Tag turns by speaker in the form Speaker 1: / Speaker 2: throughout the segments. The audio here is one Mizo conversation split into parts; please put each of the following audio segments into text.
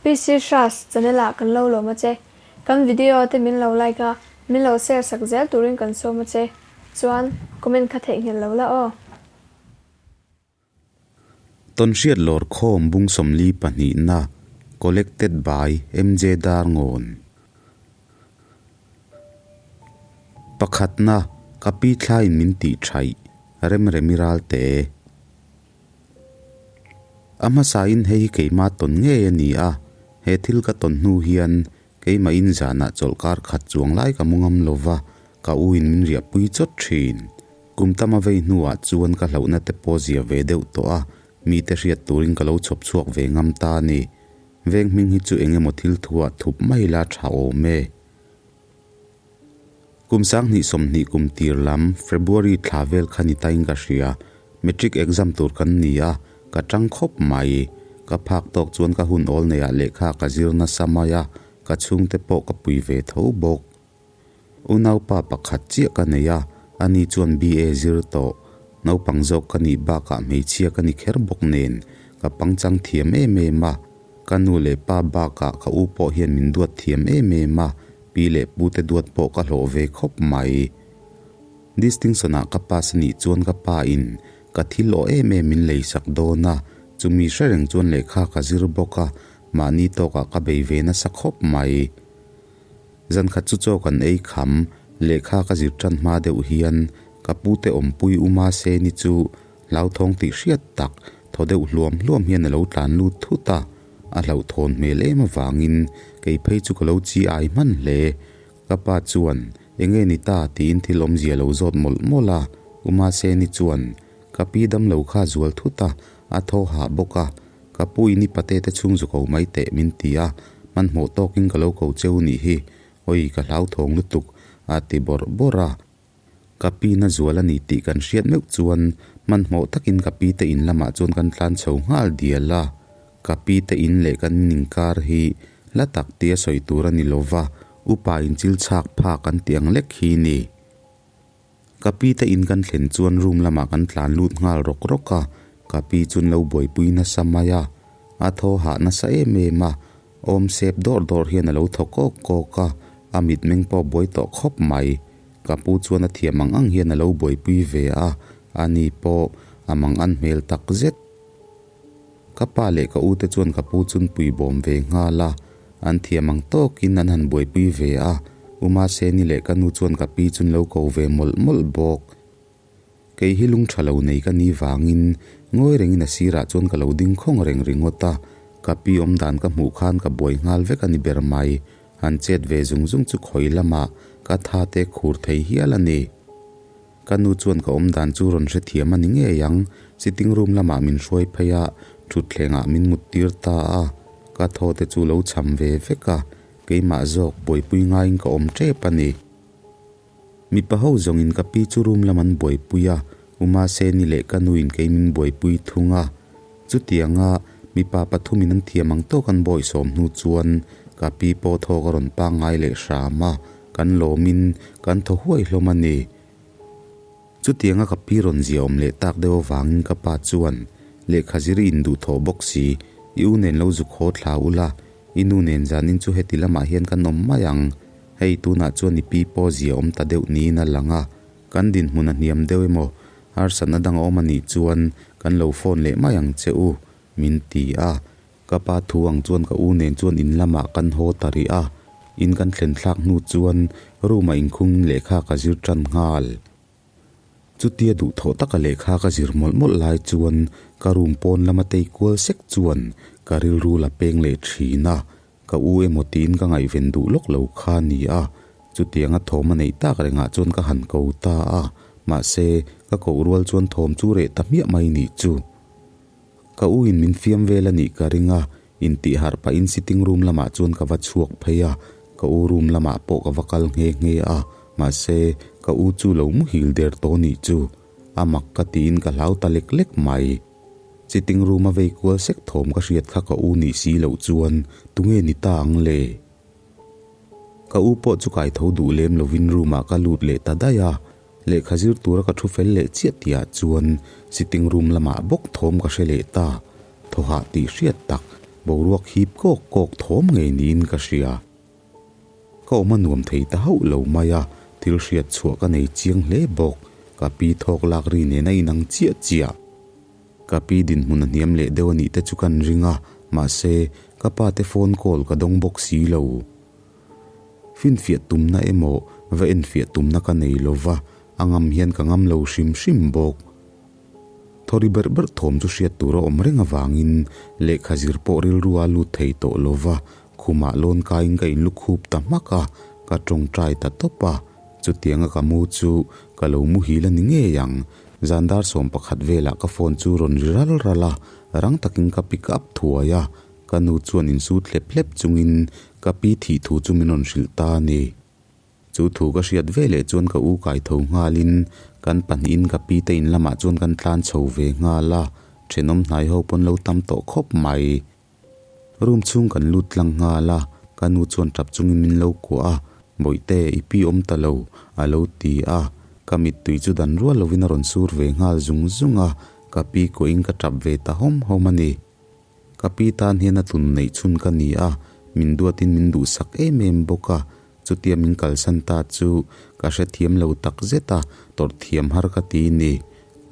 Speaker 1: PC Hras channel ah kan lo lawm a che. Kan video te min lo like a, min lo share sak zel turin kan sawm a che. Chuan comment kha theihnghilh lo la aw.
Speaker 2: Tawnhriat lawrkhawm bung 42 na Collected by MJ Darngawn. Pakhatna, Ka pi thlaiin min tih thaih, Remremi Ralte. A hmasain hei hi keimah tawn ngei a ni a, he thil ka tawn hnu hian keimahin zanah chawlhkar khat chuang lai ka mu ngam lo va, ka u in min riahpui chawt thin. Kum tam a vei hnuah chuan ka hlauhna te pawh zia ve deuh tawh a, mite hriat turin ka lo chhawp chhuak ve ngam ta a ni. Veng hming hi chu eng emaw thil thuah thup mai la tha awm e. Kum 2020 kum tir lam February thla vel kha ni tain ka hria. Matric exam tur kan ni a, ka tang khawp mai. Ka phak tawk chuan ka hun awl neiah lehkha ka zir nasa mai a, ka chhungte pawh ka pui ve tho bawk. Unaupa pakhat chiah ka nei a, ani chuan BA zir tawh. Naupang zawk ka nih bakah hmeichhia ka ni kher bawk nen, ka pangchang thiam em em a. Ka nu leh pa bakah ka u pawh hian min duat thiam em em a, pi leh pu te duat pawh ka hlawh ve khawp mai. Distinction ah ka pass a nih chuan ka pa in ka thil aw em em min lei sak dawn a, chumi hre reng chuan lehkha ka zir bawk a, mahni tawkah ka bei ve nasa khawp mai. Zan khat chu chaw kan ei kham, lehkha ka zir tan hma deuh hian ka pu te awmpui u mahse ni chu Hlauthawng tih hriat tak, thaw deuh hluam hluam hian a lo tlan lut thut a, a hlauhthawn hmel em avangin kei phei chu ka lo chi ai hman hle. Ka pa chuan, Enge ni ta? tiin thil awmzia lo zawt mawlh mawlh a, U Maseni chuan, Ka pi damlo kha a zual thut a, a thaw hah bawk a, ka pu in i pate te chhung zu ko mai teh min ti a, hmanhmawh tawkin ka lo ko cheu nih hi, awi ka hlauthawng lutuk, a ti bawrh bawrh a. Ka pi na zual a ni tih kan hriat meuh chuan hmanhmawh takin ka pi te in lamah chuan kan tlan chho nghal dial a. Ka pi te in leh kan inkar hi hla tak tia sawi tur a ni lo va, upa in chil chhak phak an tih ang lek hi ni. Ka pi te in kan thlen chuan room lamah kan tlan lut nghal rawk rawk a, ka pi chuan lo buaipui nasa mai a. A thaw hah nasa em em a, awm sep dawrh dawrh hian a lo thaw kawk kawk a, a mitmeng pawh buai tawh khawp mai. Ka pu chuan a thiam ang ang hian a lo buaipui ve a, ani pawh a mang an hmel tak zet. Ka pa leh ka u te chuan ka pu chun pui bawm ve nghal a, an thiam ang tawkin an han buaipui ve a, U Maseni leh ka nu chuan ka pi chun lo ko ve mawlh mawlh bawk. Kei hi lung tha lo nei ka ni vangin ngawi rengin a sirah chuan ka lo ding khawng reng ringawt a, ka pi awm dan ka hmuh khan ka buai nghal vek a ni ber mai, han chet ve zung zung chu khawi lamah ka tha te khur thei hial a ni. Ka nu chuan ka awm dan chu rawn hrethiam a ni ngei ang, sitting room lamah min hruai phei a, thutthlengah min mut tir ta a, ka thaw te chu lo cham ve vek a, keimah zawk buaipui ngaiin ka awm tep a ni. Mipa ho zawngin ka pi chu room lam an buaipui a, U Maseni leh ka nuin kei min buaipui thung a. Chutianga mipa pathumin an thiam ang tawk an bawihsawm hnu chuan ka pi pawh thawk a rawn pangngai leh hram a, kan lawmin kan thaw huai hlawm a ni. Chutianga ka pi rawn ziaawm leh tak deuh avangin ka pa chuan lehkha zir i induhthawh bawk si, i u nen lo zuk haw thla ula, i nu nen zanin chu heti lamah hian kan awm mai ang. Hei tunah chuan i pi pawh zia awm ta deuh niin a lang a, kan dinhmun a hniam deuh emaw harsatna dang a awm a nih chuan kan lo phone leh mai ang che u, min ti a. Ka pa thu ang chuan ka u nen chuan in lamah kan haw ta rih a, in kan thlen thlak hnu chuan room ah inkhungin lehkha ka zir tan nghal. Chutia duhthawh taka lehkha ka zir mawlh mawlh lai chuan ka room pawn lama tei kual sek chuan ka rilru la peng leh thin a, ka u emaw tiin ka ngaihven duh lawk lo kha a ni a, chutianga thawm a neih tak rengah chuan ka han ko ta a, mahse ka koh rual chuan thawm chu reh ta hmiah mai nih chu. Ka u in min fiam vel a nih ka ring a, intih harh pahin sitting room lamah chuan ka va chhuak phei a, ka u room lamah pawh ka va kal nghe nghe a, mahse ka u chu lo muhil der tawh nih chu. A mak ka tiin ka hlau ta lek lek mai. Sitting room a vei kual sek thawm ka hriat kha ka u nih si loh chuan tunge ni ta ang le? Ka u pawh chu kai tho duh lem lovin room ah ka lut leh ta daih a, Lehkha zir tura ka thu fel leh chiah tihah chuan sitting room lamah bawk thawm ka hre leh ta. Thawhah tih hriat tak, boruak hip kawk kawk thawm ngei niin ka hria. Ka awm a nuam thei ta hauh lo mai a, thil hriat chhuah ka nei chiang hle bawk. Ka pi thawk lak ri nen a inang chiah chiah. Ka pi dinhmun a hniam leh deuh a nih te chu kan ring a, mahse, ka pa te phone call ka dawng bawk si lo. Finfiah tumna emaw va enfiah tumna ka nei lo va, a ngam hian ka ngam lo hrim hrim bawk. Thawri berh berh thawm chu hriat tur a awm reng avangin lehkha zir pawh rilru a lut thei tawh lo va, khumah lawn kaiin ka inlukhup ta hmak a, ka tawngtai ta tawp a. Chutianga ka mu chu ka lo muhil a ni ngei ang. Zan dar 11 velah ka phone chu rawn ri ral ral a, rang takin ka pick up thuai a, ka nu chuan insut hlep hlep chungin ka pi thih thu chu min rawn hrilh ta a ni. Chu thu ka hriat ve leh chuan ka u kai tho nghalin kan pahnihin ka pi te in lamah chuan kan tlan chho ve nghal a, thenawm hnai ho pawn lo tam tawh khawp mai. Room chhung kan lut tlang nghal a, ka nu chuan tap chungin min lo kuah a, Bawihte, i pi awm ta lo, a lo ti a. Ka mittui chu dan rual lovin a rawn sur ve nghal zung zung a, ka pi kuahin ka tap ve ta hawm hawm a ni. Ka pi tan hian a tlun neih chhun ka ni a, min duatin min duhsak em em bawk a, chutia min kalsan ta chu ka hrethiam lo tak zet a, tawrh thiam har ka ti ni.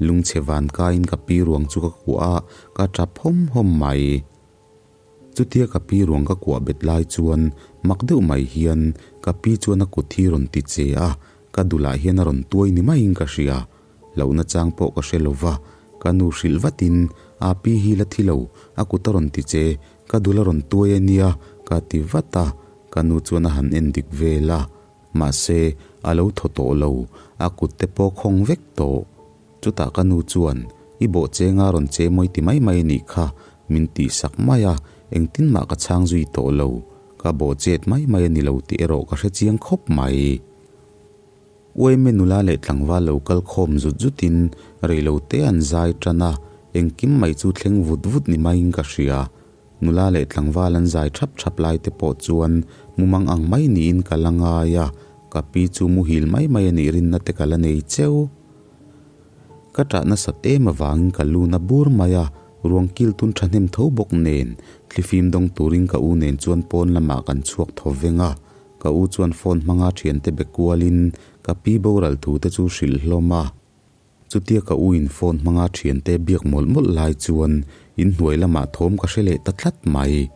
Speaker 2: Lungchhe van kaiin ka pi ruang chu ka kuah a, ka tap hawm hawm mai. Chutia ka pi ruang ka kuah bet lai chuan mak deuh mai hian ka pi chuan a kut hi rawn ti che a, ka dulah hian a rawn tuai ni maiin ka hria. Lohna chang pawh ka hre lo va, ka nu hrilh vatin, A pi hi la thi lo, a kut a rawn ti che, ka dul a rawn tuai a nia, ka ti vat a. Ka nu chuan a han en dik vel a, mahse, a lo thaw tawh lo, a kut te pawh khawng vek tawh. Chutah ka nu chuan, I bawh chenga rawn che mawi ti mai mai a nih kha, min tih sak mai a, engtin mah ka chhang zui tawh lo. Ka bawh chet mai mai a ni lo tih erawh ka hre chiang khawp mai. Uaime nula leh tlangval lo kal khawm zut zutin reilo te an zai tan a, engkim mai chu thleng vut vut ni maiin ka hria. Nula leh tlangval an zai thap thap lai te pawh chuan mumang ang mai niin ka la ngai a, ka pi chu muhil mai mai a nih rinna te ka la nei cheu. Ka ṭah nasat em avangin ka lu na bur mai a, ruang kil tun ṭhahnem tho bawk nen thlifim dawng turin ka u nen chuan pawn lamah kan chhuak thaw veng a, Ka u chuan phone hmanga thiante be kualin ka pi boral thu te chu hrilh hlawm a. Chutia ka u in phone hmanga thiante biak mawlh mawlh lai chuan inhnuai lamah thawm ka hre leh ta tlat mai.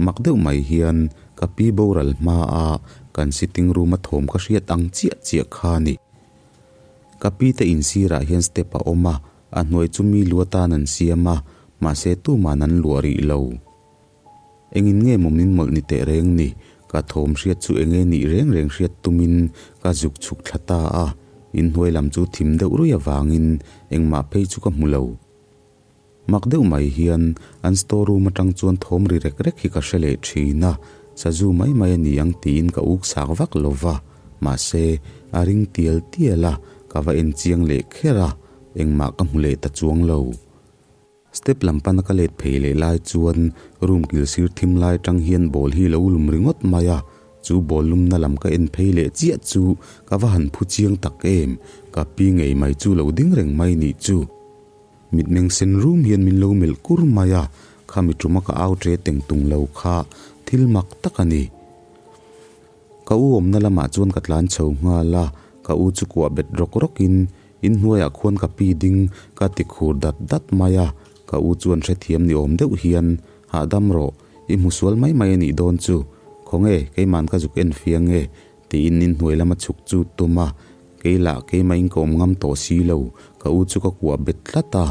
Speaker 2: Mak deuh mai hian ka pi boral hma a kan sitting room a thawm ka hriat ang chiah chiah kha a ni. Ka pi te insirah hian step a awm a, a hnuai chu mi lu atan an siam a, mahse tuman an luah rih lo. Engin nge maw min mawlh ni teh reng ni? Ka thawm hriat chu enge nih reng reng hriat tumin ka zuk chhuk thla ta a, inhnuai lam chu thim deuh ruih avangin engmah phei chu ka hmu lo. Mak deuh mai hian an store room atang chuan thawm ri rek rek hi ka hre leh thin a, sazu mai mai a ni ang tiin ka uk sak vak lo va, mahse a ring tial tial a, ka va en chiang leh kher a, engmah ka hmu leh ta chuang lo. Step lam pana ka let phei leh lai chuan room kil sir thim lai atang hian ball hi lo lum ringawt mai a, chu ball lumna lam ka en phei leh chiah chu ka va han phu chiang tak em, ka pi ngei mai chu lo ding reng mai nih chu. Mitmeng sen rum hian min lo melh kur mai a, khami tuma ka au tre teng tung lo kha thil mak tak a ni. Ka u awmna lamah chuan ka tlan chho nghal a, ka u chu kuah bet rawk rawkin Inhnuaiah khuan ka pi ding ka ti khur dat dat mai a, ka u chuan hrethiam ni awm deuh hian, Hahdam rawh, i hmu sual mai mai a nih dawn chu, khawnge keiman ka zuk en fiang e, tiin inhnuai lama chhuk chu tum a, kei lah keimahin ka awm ngam tawh si lo, ka u chu ka kuah bet tlat a.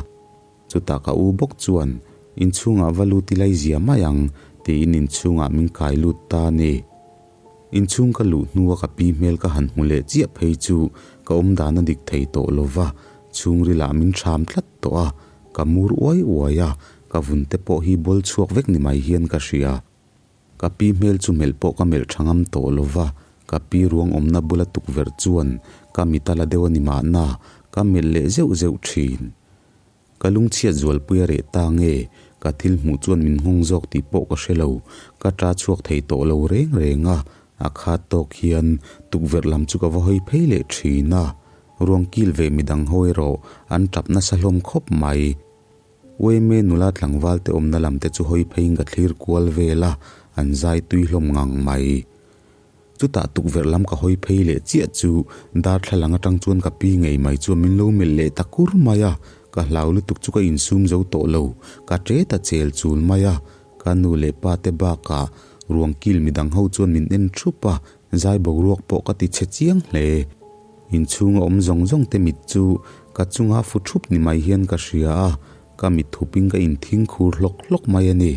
Speaker 2: Chutah ka u bawk chuan, Inchhungah va lut i laizia mai ang, tiin inchhungah min kai lut ta a ni. Inchhung ka luh hnua ka pi hmel ka han hmu leh chiah phei chu ka awm dan a dik thei tawh lo va, chhungrilah min ṭham tlat tawh a, ka mur uai uai a, ka vun te pawh hi bawl chhuak vek ni mai hian ka hria. Ka pi hmel chu melh pawh ka melh ṭha ngam tawh lo va, ka pi ruang awmna bula tukverh chuan ka mit a la deuh a ni mahna, ka melh leh zeuh zeuh ṭhin. Ka lungchhiat zualpui a reh ta nge? Ka thil hmuh chuan min nghawng zawk tih pawh ka hre lo. Ka ṭa chhuak thei tawh lo reng reng a, a khat tawk hian tukverh lam chu ka va hawi phei leh ṭhin a. Ruang kil ve midang ho erawh an ṭap nasa hlawm khawp mai. Uaime nula tlangval te awmna lam te chu hawi pheiin ka thlir kual vel a, an zai tui hlawm ngang mai. Chutah tukverh lam ka hawi phei leh chiah chu darthlalang atang chuan ka pi ngei mai chuan min lo melh leh ta kur mai a, ka hlau lutuk chu ka insum zo tawh lo, ka ṭe ta chel chul mai a, ka nu leh pa te bakah ruang kil midang ho chuan min en thup a, zai boruak pawh ka ti chhe chiang hle. Inchhunga awm zawng zawng te mit chu ka chunga fu thup ni mai hian ka hria a, ka mit thupin ka inthing khur hlawk hlawk mai a ni.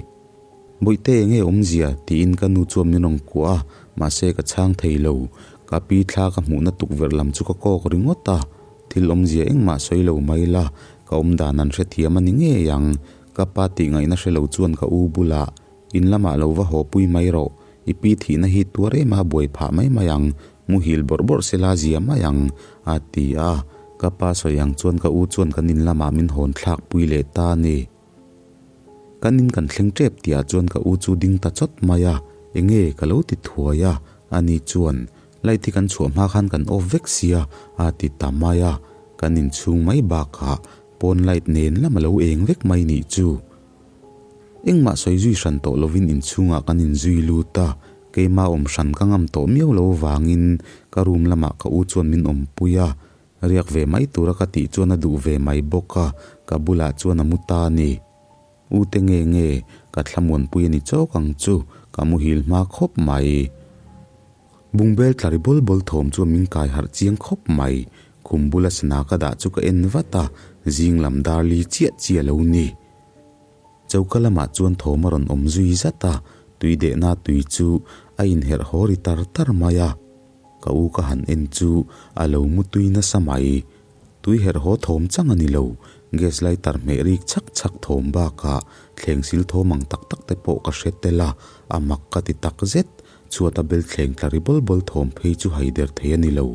Speaker 2: Bawihte enge awmzia? tiin ka nu chuan min rawn kuah a, mahse ka chhang thei lo. Ka pi thla ka hmuhna tukverh lam chu ka kawk ringawt a, thil awmzia engmah sawi lo mai la, ka awmdan an hrethiam a ni ngei ang. Ka pa tih ngaihna hre lo chuan ka u bulah, In lamah lo va haw pui mai rawh, i pi thihna hi tuar em a buai phah mai mai ang, muhil bawrh bawrh sela zia mai ang, a ti a. Ka pa sawi ang chuan ka u chuan kan in lamah min hawn thlak pui leh ta a ni. Kan in kan thleng tep tihah chuan ka u chu ding ta chawt mai a, enge ka lo ti thuai a, ani chuan light hi kan chhuah hma khan kan off vek sia a ti ta mai a, kan inchhung mai bakah pawn light nen lam a lo eng vek mai nih chu. Engmah sawi zui hran tawh lovin inchhungah kan inzui lut a, keimah awm hran ka ngam tawh miau lo vangin ka room lamah ka u chuan min awmpui a, Riak ve mai tura ka tih chuan a duh ve mai bawk a, ka bulah chuan a mu ta a ni. U te nge nge, ka thlamuanpui a ni chawk ang chu, ka muhil hma khawp mai. Bungbel tla ri bawl bawl thawm chuan min kai harh chiang khawp mai. Khum bula sana ka dah chu ka en vat a, zing lam dar li chiah chiah lo ni. Choka lamah chuan thawm a rawn awm zui zat a, tui dehna tui chu a inherh haw ri tar tar mai a. Ka u ka han en chu a lo mu tui nasa mai. Tui herh haw thawm chang a ni lo, gas lighter hmeh rik chhak chhak thawm bakah thleng sil thawm ang tak tak te pawh ka hre tel a, a mak ka ti tak zet. Chhuata bel thleng tla ri bawl bawl thawm phei chu haider thei a ni lo.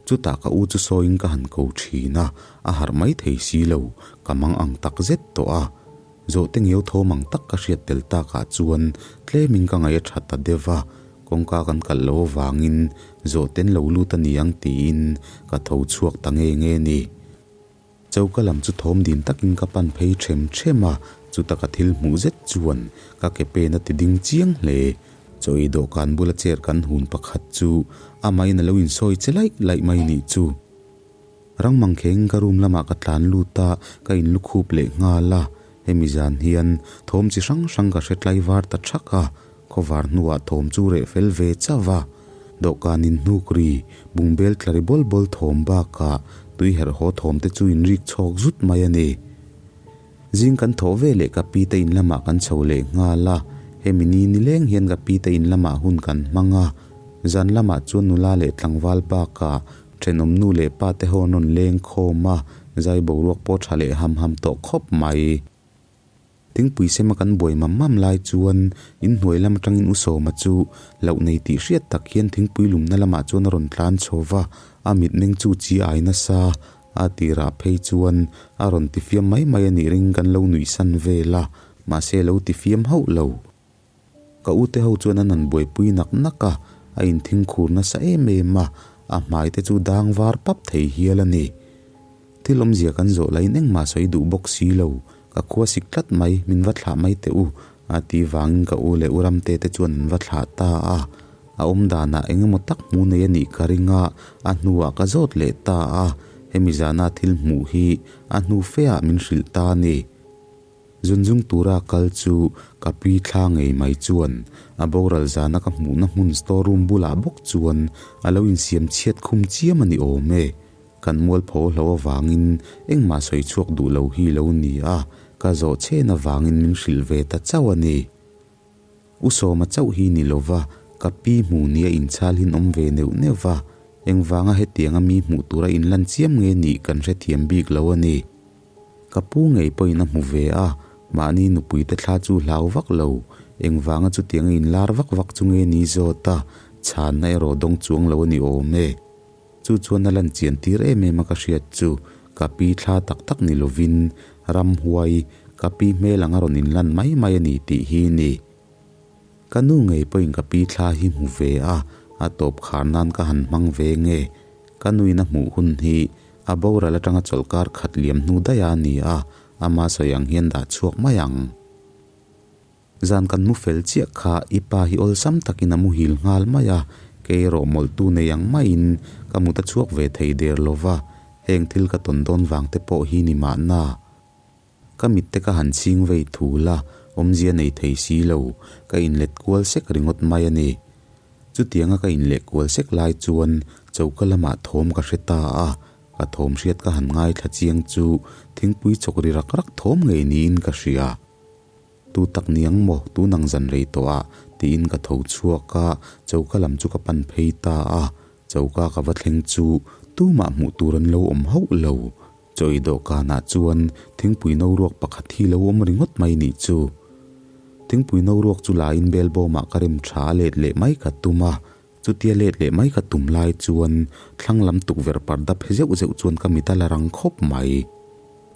Speaker 2: Chutah ka u chu sawiin ka han ko thin a, a harh mai thei si lo, ka mang ang tak zet tawh a. Zawhte ngiau thawm ang tak ka hriat tel takah chuan tlemin ka ngaih a tha ta deuh va, kawngka kan kalh loh avangin zawhten lo lut a ni ang tiin ka tho chhuak ta nge nge ni. Choka lam chu thawm din takin ka pan phei them them a, chuta ka thil hmuh zet chuan ka ke pen a ti ding chiang hle. Chaw ei dawhkan bula chair kan hun pakhat chu amahin a lo insawi che laih laih mai nih chu. Rang mangkheng ka room lamah ka tlan lut a, ka in lukhup leh nghal a. Hemi zan hian thawm chi hrang hrang ka hre tlai var ta thak a, khawvar hnuah thawm chu reh fel ve chauh a. Dawhkan in hnuk ri, bungbel tla ri bawl bawl thawm bakah tui herh haw thawm te chu in rik chhawk zut mai a ni. Zing kan thawh ve leh ka pi te in lamah kan chho leh nghal a, hemi ni nileng hian ka pi te in lamah hun kan hmang a. Zan lamah chuan nula leh tlangval bakah Thenawm nu leh pa te ho an rawn leng khawm a, zai boruak pawh tha leh ham ham tawh khawp mai. Thingpui sema kan buai mam mam lai chuan inhnuai lam atangin U Sawma chu loh nei tih hriat tak hian thingpui lumna lamah chuan a rawn tlan chho va, a mitmeng chu chi ai nasa a tirah phei chuan a rawn tifiam mai mai a nih ring kan lo nuihsan vel a, mahse a lo tifiam hauh lo. Ka u te ho chuan an han buaipui nak nak a, a inthing khur nasa em em a, a hmai te chu dang var pap thei hial a ni. Thil awmzia kan zawh laiin engmah sawi duh bawk si lo, ka khua sik tlat mai, min va thlah mai teh u, a ti vangin ka u leh u Ramte te chuan an va thlah ta a. A awm danah eng emaw tak hmu nei a nih ka ring a, a hnuah ka zawt leh ta a, hemi zana thil hmuh hi a hnu feah min hrilh ta a ni. Zunzung tura kal chu ka pi thla ngei mai chuan a boral zana ka hmuhna hmun store room bulah bawk chuan a lo insiam chhiat khum chiam a ni awm e. Kan mualpho hlo avangin engmah sawi chhuak duh lo hi lo ni a, ka zawh chhen avangin min hrilh ve ta chauh a ni. U Sawma chauh hi ni lova ka pi hmu nia inchhal hin awm ve neuh neuh va, engvanga hetianga mi hmuh tura inlan chiam nge nih kan hrethiam bik lo a ni. Ka pu ngei pawhin a hmu ve a, mahni nupuite thla chu hlau vak lo, engvanga chutiang a inlar vak vak chu nge ni zawt a, chhanna erawh dawng chuang lo a ni awm e. Chu chuan a lan chian tir em em a ka hriat chu, ka pi thla tak tak ni lovin ramhuai ka pi hmel ang a rawn inlan mai mai a ni tih hi ni. Ka nu ngei pawhin ka pi thla hi hmu ve a, a tawp khar nan ka han hmang ve nge. Ka nuin a hmuh hun hi a boral atanga chawlhkar khat liam hnu daih a ni a, Ama sawi ang hian dah chhuak mai ang. Zan kan mu fel chiah kha i pa hi awlsam takin a muhil nghal mai a, kei erawh mawlhtu nei ang maiin ka mut a chhuak ve thei der lo va, heng thil ka tawn dawn vang te pawh hi ni mahna. Ka mitte ka han chhing vei thul a, awmzia nei thei si lo, ka inlet kual sek ringawt mai a ni. Chutianga ka inleh kual sek lai chuan choka lamah thawm ka hre ta a, ka thawm hriat ka han ngaithla chiang chu thingpui chawk ri rak rak thawm ngei niin ka hria. Tu tak niang maw tun ang zan rei tawh ah tiin ka tho chhuak a, choka lam chu ka pan phei ta a, choka ka va thleng chu tumah hmuh tur an lo awm hauh lo. Chaw ei dawhkanah chuan thingpui no ruak pakhat hi lo awm ringawt mai nih chu. Thingpui no ruak chu la in bel bawmah ka rem tha a let leh mai ka tum a, chutia let leh mai ka tum lai chuan thlang lam tukverh parda phe zeuh zeuh chuan ka mit a la rang khawp mai.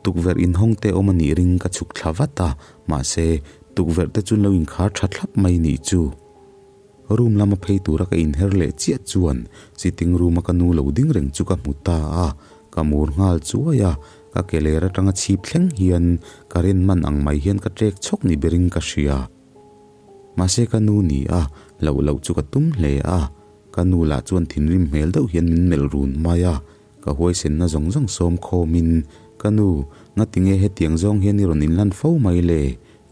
Speaker 2: Tukverh inhawng te awm a nih ring ka chhuk thla vat a, mahse tukverh te chu an lo inkhar tha thlap mai nih chu. Room lama phei tura ka inher leh chiah chuan sitting room a ka nu lo ding reng chu ka hmu ta a, ka mur nghal chuai a, ka ke ler atanga chhip thleng hian current man ang mai hian ka ṭek chhawk ni berin ka hria. Mahse ka nu ni a, loh loh chu ka tum hle a, ka nu lah chuan thinrim hmel deuh hian min melh run mai a, Ka huaisenna zawng zawng sawm khawmin, Ka nu, ngatinge hetiang zawng hian i rawn inlan fo mai le?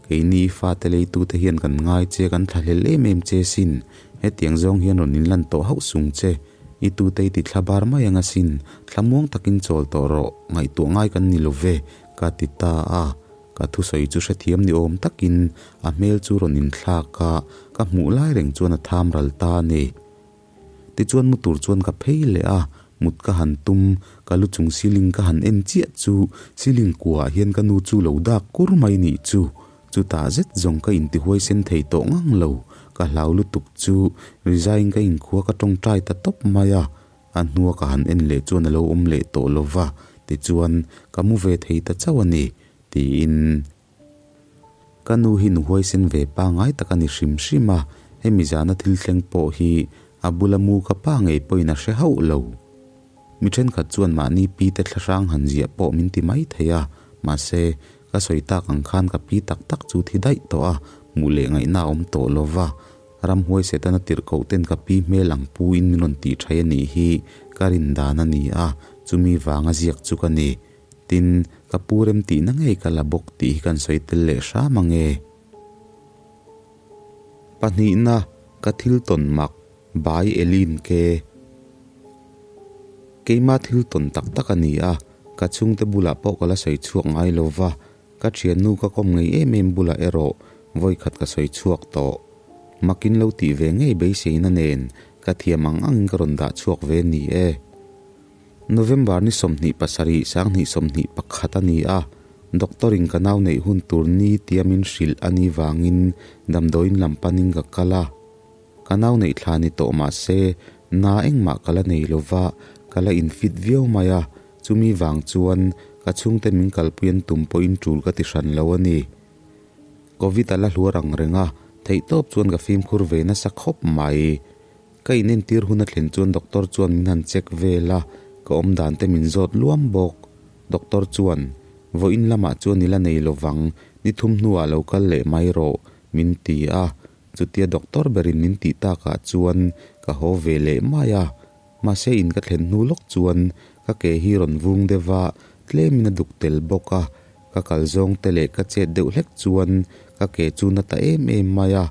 Speaker 2: Keini i fate leitute hian kan ngai che, kan thlahlel em em che sin. Hetiang zawng hian rawn inlan tawh hauh sung che. I tute i ti thla bar mai ang asin. Thlamuang takin chawl tawh rawh, ngaihtuah ngai kan ni lo ve, ka ti ta a. Ka thusawi chu hrethiam ni awm takin a hmel chu rawn inthlak a, ka hmuh lai reng chuan a tham ral ta a ni. Tichuan mu tur chuan ka phei leh a, mut ka han tum, ka lu chung ceiling ka han en chiah chu ceiling kuaah hian ka nu chu lo dak kur mai nih chu. Chutah zet zawng ka intihuai sen thei tawh ngang lo, ka hlau lutuk chu resign ka inkhua ka tawngtai ta tawp mai a, a hnua ka han en leh chuan a lo awm leh tawh lo va, tichuan ka mu ve thei ta chauh a ni, tiin. Ka nu hi nu huaisen ve pangai tak a ni hrim hrim a, hemi zana thil thleng pawh hi a bula mu ka pa ngei pawhin a hre hauh lo. Mi thenkhat chuan mahni pi te thlahrang han ziah pawh min ti mai thei a, mahse, ka sawi tak ang khan ka pi tak tak chu thi daih tawh a, hmuh leh ngaihna a awm tawh lo va, ramhuai Setana tirhkoh ten ka pi hmel ang pu in min rawn tih thai a nih hi ka rin dan a ni a, chumi vanga ziak chu ka ni. Tin, ka pu rem tihna ngei ka la bawk tih hi kan sawi tel leh hram ang e. Pahnihna, ka thil tawn mak, Bai Elin ke. Keima thil tawn tak tak a ni a, ka chhungte bulah pawh ka la sawi chhuak ngai lo va, ka thiannu ka kawm ngei em em bulah erawh vawikhat ka sawi chhuak tawh. Makin lo tih ve ngei beiseina nen ka thiam ang angin ka rawn dah chhuak ve ni e. November ni 27 2021 a ni a, doctor in ka nau neih hun tur ni tia min hrilh a nih vangin damdawiin lam panin ka kal a. Ka nau neih thla ni tawh mah se na engmah ka la nei lo va, ka la in fit viau mai a, chumi vang chuan ka chhungte min kalpui an tum pawhin tul ka ti hran lo a ni. Covid a la hluar ang reng a, theihtawp chuan ka fimkhur ve nasa khawp mai. Ka inentir hun a thlen chuan doctor chuan min han check vel a, ka awm dan te min zawt luam bawk. Doctor chuan, Vawiin lamah chuan i la nei lovang, ni thum hnuah lo kal leh mai rawh, min ti a. Chutia doctor berin min tih takah chuan ka haw ve leh mai a. Mahse in ka thlen hnu lawk chuan ka ke hi rawn vung deuh a, tlemin a duk tel bawk a. Ka kal zawng te leh ka chet deuh hlek chuan ka ke chu na ta em em mai a.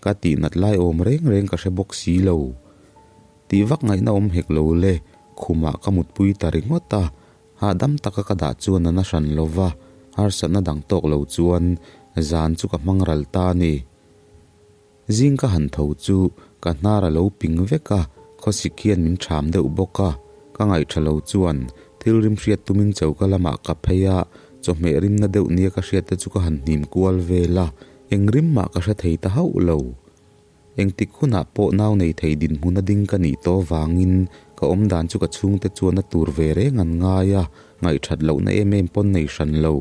Speaker 2: Ka tih nat lai awm reng reng ka hre bawk si lo. Tih vak ngaihna awm hek lo le, khumah ka mutpui ta ringawt a, hahdam taka ka dah chuan a na hran lo va, harsatna dang tawk lo chuan zan chu ka hmang ral ta a ni. Zing ka han tho chu ka hnar a lo ping vek a, khawsik hian min ṭham deuh bawk a, ka ngaihṭha lo chuan thil rim hriat tumin choka lamah ka phei a, chawhmeh rimna deuh nia ka hriat te chu ka han hnim kual vel a, Eng rim mah ka hre thei ta hauh lo. Engtik hunah pawh nau nei thei dinhmun a ding ka nih tawh vangin ka awm dan chu ka chhungte chuan a tur ve reng an ngai a, ngaihthat lohna em em pawn nei hran lo.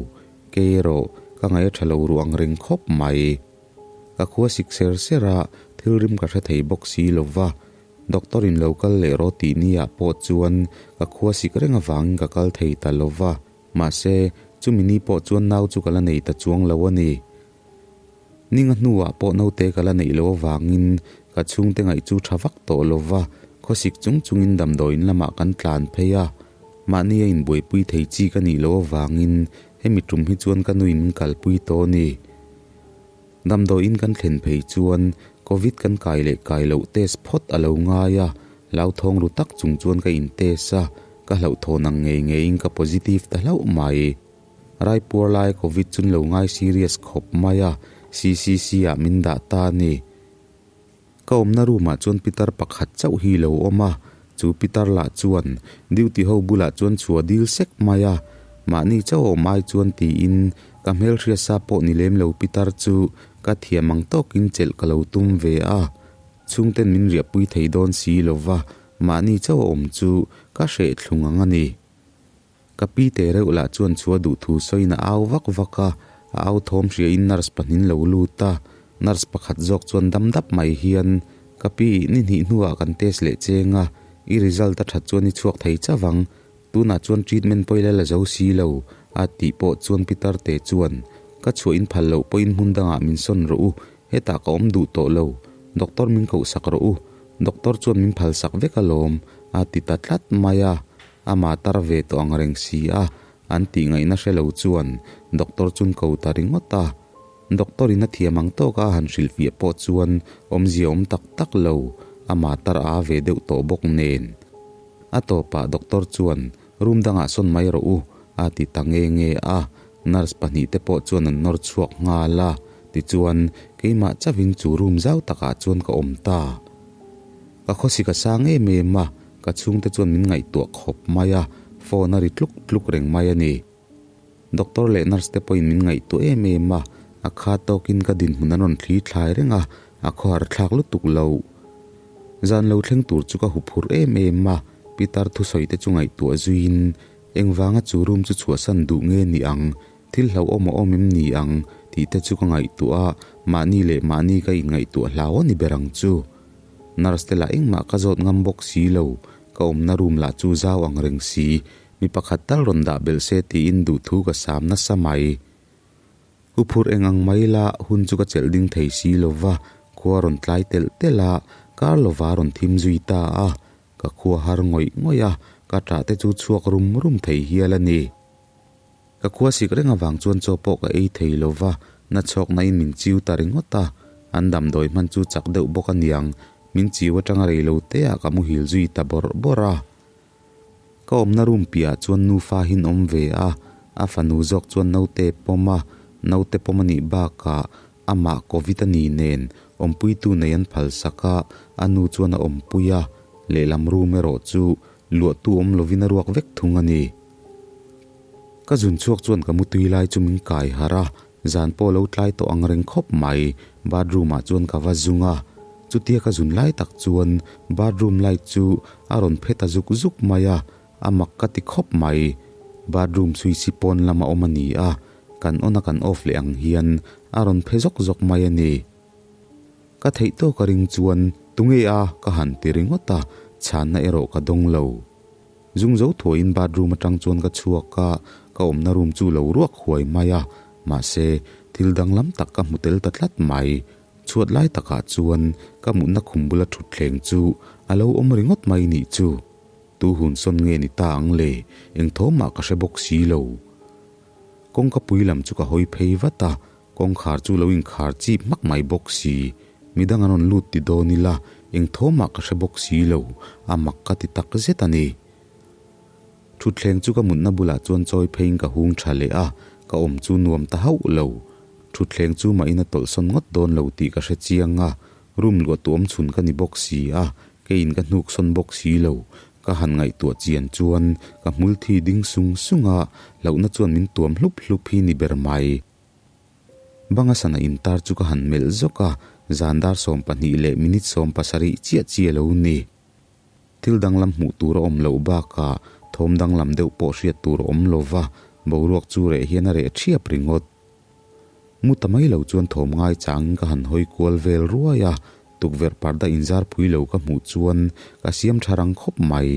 Speaker 2: Kei erawh ka ngaih a tha lo ruh ang reng khawp mai. Ka khua sik ser ser a, thil rim ka hre thei bawk si lo va. Doctor in lo kal leh rawh tih ni ah pawh chuan ka khua sik reng avangin ka kal thei ta lo va. Mahse, Chumi ni pawh chuan nau chu ka la nei ta chuang lo a ni. Ninga hnuah pawh naute ka la neih loh avangin ka chhungte ngaih chu tha vak tawh lo va, khawsik chung chungin damdawiin lamah kan tlan phei a. Mahni a inbuaipui thei chi ka nih loh avangin hemi tum hi chuan ka nuin min kalpui tawh a ni. Damdawiin kan thlen phei chuan Covid kan kai leh kai loh test phawt a lo ngai a, hlauthawng ru tak chung chuan ka in test a, ka hlauhthawn ang ngei ngeiin ka positive ta hlauh mai. Raipuar lai Covid chun lo ngai serious khawp mai a, CCC ah min dah ta a ni. Ka awmna room ah chuan pitar pakhat chauh hi lo awm a, chu pitar lah chuan duty ho bulah chuan chhuah dil sek mai a, mahni chauh awm ai chuan tiin ka hmelhriatsa pawh ni lem lo pitar chu ka thiam ang tawkin chelh ka lo tum ve a, chhungten min riahpui thei dawn si lova mahni chauh awm chu ka hreh thlung ang a ni. Ka pi te reuh lah chuan chua duh thu sawiin a au vak vak a, a au thawm hriain nurse pahnin lo lut a, nurse pakhat zawk chuan dam dap mai hian, Ka pi, ni hnih hnuah kan test leh cheng a, i result a that chuan i chhuak thei chauh ang, tunah chuan treatment pawh i la la zo si lo, a tih pawh chuan Pitar te chuan, Ka chhuah in phal loh pawhin hmun dangah min sawn rawh u, hetah ka awm duh tawh lo, doctor min kohsak rawh u, doctor chuan min phalsak vek alawm, a ti ta tlat mai a. Amah tar ve tawh ang reng si a, an tih ngaihna hre lo chuan doctor chun ko ta ringawt a. Doctor in a thiam ang tawk a han hrilhfiah pawh chuan awmzia awm tak tak lo, amah tar a ve deuh tawh bawk nen. A tawpah doctor chuan room dangah sawn mai rawh u a ti ta nge nge a, nurse pahnih te pawh chuan an nawr chhuak nghal a, tichuan keimah chauhin chu room zau takah chuan ka awm ta. Ka khawsik a sang em em a, ka chhungte chuan min ngaihtuah khawp mai a, phone a ri tluk tluk reng mai a ni. Doctor leh nurse te pawhin min ngaihtuah em em a, a kha tawkin ka dinhmun an rawn thli thlai reng a, a khawhar thlak lutuk lo. Zan lo thleng tur chu ka huphurh em em a, Pitar thusawi te chu ngaihtuah zuiin engvanga chu room chu chhuahsan duh nge ni ang, thil hlauhawm a awm em ni ang tih te chu ka ngaihtuah a, mahni leh mahni ka inngaihtuah hlau a ni ber ang chu. Nurse te lah engmah ka zawt ngam bawk si lo, ka awmna room lah chu zau ang reng si, mi pakhat tal rawn dah belh se tiin duhthu ka sam nasa mai. U phur eng ang mai la hun chu ka chelh ding thei si lo va, khua rawn tlai telh telh a, kar lova rawn thim zui ta a, ka khua har ngawih ngawih a, ka ṭah te chu chhuak rum rum thei hial a ni. Ka khua sik reng avang chuan chaw pawh ka ei thei lo va, na chhawkna in min chiu ta ringawt a, an damdawi hman chu chak deuh bawk a niang, min chiu atanga rei lo te ah ka muhil zui ta bawrh bawrh a. Ka awmna room piah ah chuan nufa hin awm ve a, a fanu zawk chuan naute pawm a, naute pawm a nih bakah amah covid a ni nen awmpuitu nei an phal sak a, a nu chuan a awmpui a, lehlam room erawh chu luahtu awm lovin a ruak vek thung a ni. Ka zun chhuak chuan ka mutui lai chu min kai harh a, zan pawh lo tlai tawh ang reng khawp mai, bathroom ah chuan ka va zung a, chutia ka zun lai tak chuan bathroom light chu a rawn phe ta zuk zuk mai a, a mak ka ti khawp mai, bathroom switch hi pawn lama awm a ni a, kan on a kan off leh ang hian a rawn phe zawk zawk mai a ni. Ka theih tawk a ring chuan tunge a ka han ti ringawt a, chhanna erawh ka dawng lo. Zung zo thuaiin bathroom atang chuan ka chhuak a, ka awmna room chu lo ruak huai mai a, mahse, thil danglam tak ka hmu tel ta tlat mai. Chhuat lai takah chuan ka mutna khum bula thutthleng chu a lo awm ringawt mai nih chu. Tu hun sawn nge ni ta ang le, eng thawmah ka hre bawk si lo. Kawngka pui lam chu ka hawi phei vat a, Kawngkhar chu lo inkhar chip hmak mai bawk si. Midang an rawn lut ti dawn ila, eng thawmah ka hre bawk si lo, a mak ka ti tak zet a ni. Thutthleng chu ka mutna bulah chuan chawi pheiin ka hung tha leh a, ka awm chu nuam ta hauh lo. Thutthleng chu mahin a tawlhsawn ngawt dawn lo tih ka hre chiang a, room luah tu awm chhun ka ni bawk si a, keiin ka hnuk sawn bawk si lo. Ka han ngaihtuah chian chuan ka hmul thi ding sung sung a, hlauhna chuan min tuam hlup hlup hi ni ber mai. Banga sana intar chu ka han melh zawk a, zan dar 12 leh minute 70 chiah chiah lo ni. Thil danglam hmuh tur a awm loh bakah thawm danglam deuh pawh hriat tur a awm lo va, boruak chu reh hian a reh ṭhiap ringawt. Mu ta mai lo chuan thawm ngai changin ka han hawi kual vel ruai a, tukverh parda inzar pui lo ka hmuh chuan ka siam ṭha rang khawp mai.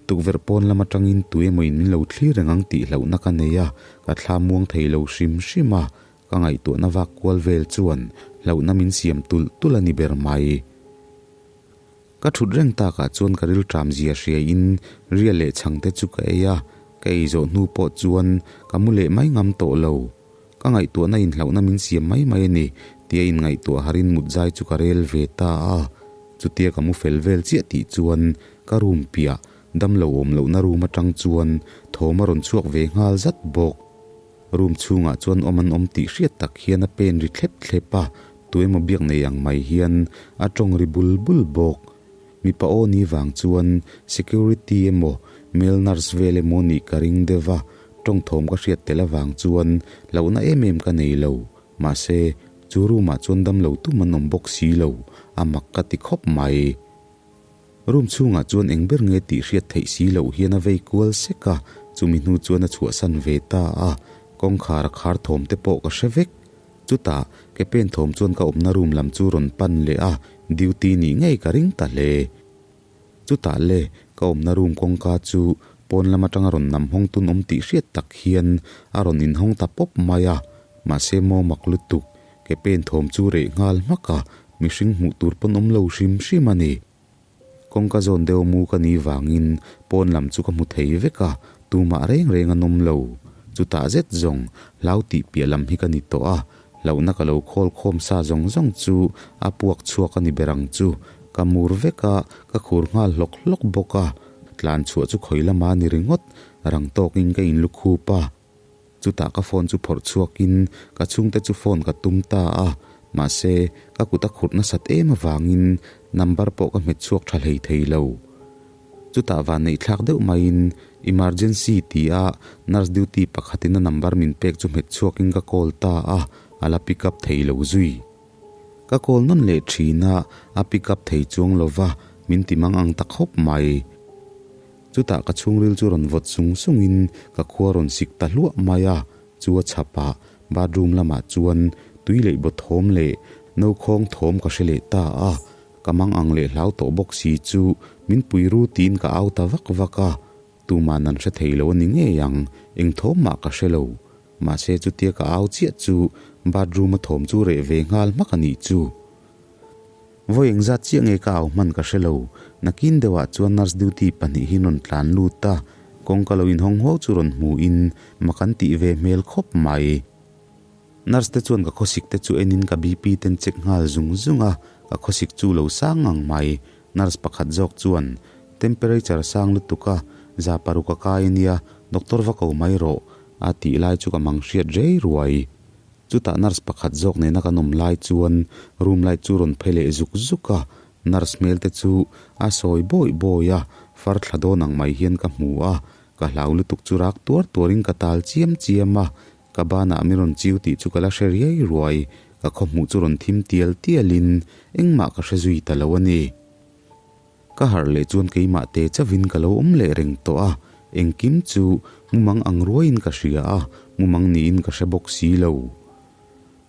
Speaker 2: Tukverh pawn lam atangin tuemaw in min lo thlir reng ang tih hlauhna ka nei a, ka thla muang thei lo hrim hrim a, ka ngaihtuahna vak kual vel chuan hlauhna min siam tulh tulh a ni ber mai. Ka thut reng takah chuan ka rilṭam zia hria in ria leh chhang te chu ka ei a, ka ei zawh hnu pawh chuan ka mu leh mai ngam tawh lo. Ka ngaihtuahna in hlauhna min siam mai mai a ni tia in ngaihtuah harin mut zai chu ka rel ve ta a. Chutia ka mu fel vel chiah tih chuan ka room piah damlo awm lohna room atang chuan thawm a rawn chhuak ve nghal zat bawk. Room chhungah chuan awm an awm tih hriat tak hian a pen ri thlep thlep a, tuemaw biak nei ang mai hian a tawng ri bul bul bawk. Mipa aw ni vang chuan security emaw male nurse vel emaw nih ka ring deuh a, tawng thawm ka hriat tel avang chuan hlauhna em em ka nei lo. Mahse, chu room ah chuan damlo tum an awm bawk si lo, a mak ka ti khawp mai. Room chhungah chuan eng ber nge tih hriat theih si loh hian a vei kual sek a, chumi hnu chuan a chhuahsan ve ta a, kawngkhar a khar thawm te pawh ka hre vek. Chutah, ke pen thawm chuan ka awmna room lam chu rawn pan leh a, duty nih ngei ka ring ta hle. Chutah le, ka awmna room kawngka chu pawn lam atanga rawn nam hawng tun awm tih hriat tak hian a rawn inhawng ta pawp mai a, mahse maw mak lutuk, ke pen thawm chu reh nghal hmak a, Mihring hmuh tur pawn awm lo hrim hrim a ni. Kawngka zawn deuh mu ka nih vangin pawn lam chu ka hmu thei vek a, tumah reng reng an awm lo. Chutah zet zawng hlau tih piah lam hi ka ni tawh a, hlauhna ka lo khawl khawm sa zawng zawng chu a puak chhuak a ni ber ang chu. Ka mur vek a, ka khur nghal hlawk hlawk bawk a, tlan chhuah chu khawi lama ni ringawt, rang tawkin ka inlukhup a. Chutah ka phone chu phawrh chhuakin ka chhungte chu phone ka tum ta a, mahse ka kut a khurh nasat em avangin number pawh ka hmet chhuak tha hlei thei lo. Chutah vanneih thlak deuh maiin emergency ti a nurse duty pakhatin a number min pek chu hmet chhuakin ka call ta a, a la pick up thei lo zui. Ka call nawn leh thin a, a pick up thei chuang lova, min ti mang ang ta khawp mai. Chutah ka chhungril chu rawn vawt sung sungin ka khua rawn sik ta hluah mai a, chu a chhapah bathroom lamah chuan tui leh baw thawm leh no khawng thawm ka hre leh ta a, ka mang ang leh hlau tawh bawk si chu min pui ru tiin ka au ta vak vak a, tuman an hre thei lo a ni ngei ang, eng thawm mah ka hre lo. Mahse chutia ka au chiah chu bathroom a thawm chu reh ve nghal hmak a nih chu. Vawi engzat chiah nge ka au hman ka hre lo, nakin deuhah chuan nurse duty pahnih hi rawn tlan lut a, kawngka lo inhawng huau chu rawn hmuhin mak an tih ve hmel khawp mai. Nurse te chuan ka khawsik te chu enin ka BP ten check nghal zung zung a, ka khawsik chu lo sang ngang mai. Nurse pakhat zawk chuan, Temperature sang lutuk a, za paruk a kai ania, doctor va ko mai rawh, a tih lai chu ka mang hriat rei ruai. Chutah nurse pakhat zawk nena kan awm lai chuan room light chu rawn phe leh zuk zuk a, nurse hmel te chu a sawi bawi bawi a, far thla dawn ang mai hian ka hmu a, ka hlau lutuk chu rak tuar tuarin ka tal chiam chiam a, ka banah min rawn chiu tih chu ka la hre riai ruai, ka khawhmuh chu rawn thim tial tialin engmah ka hre zui ta lo a ni. Ka harh leh chuan keimah te chauhin ka lo awm leh reng tawh a, engkim chu mumang ang ruaiin ka hria a, mumang niin ka hre bawk si lo.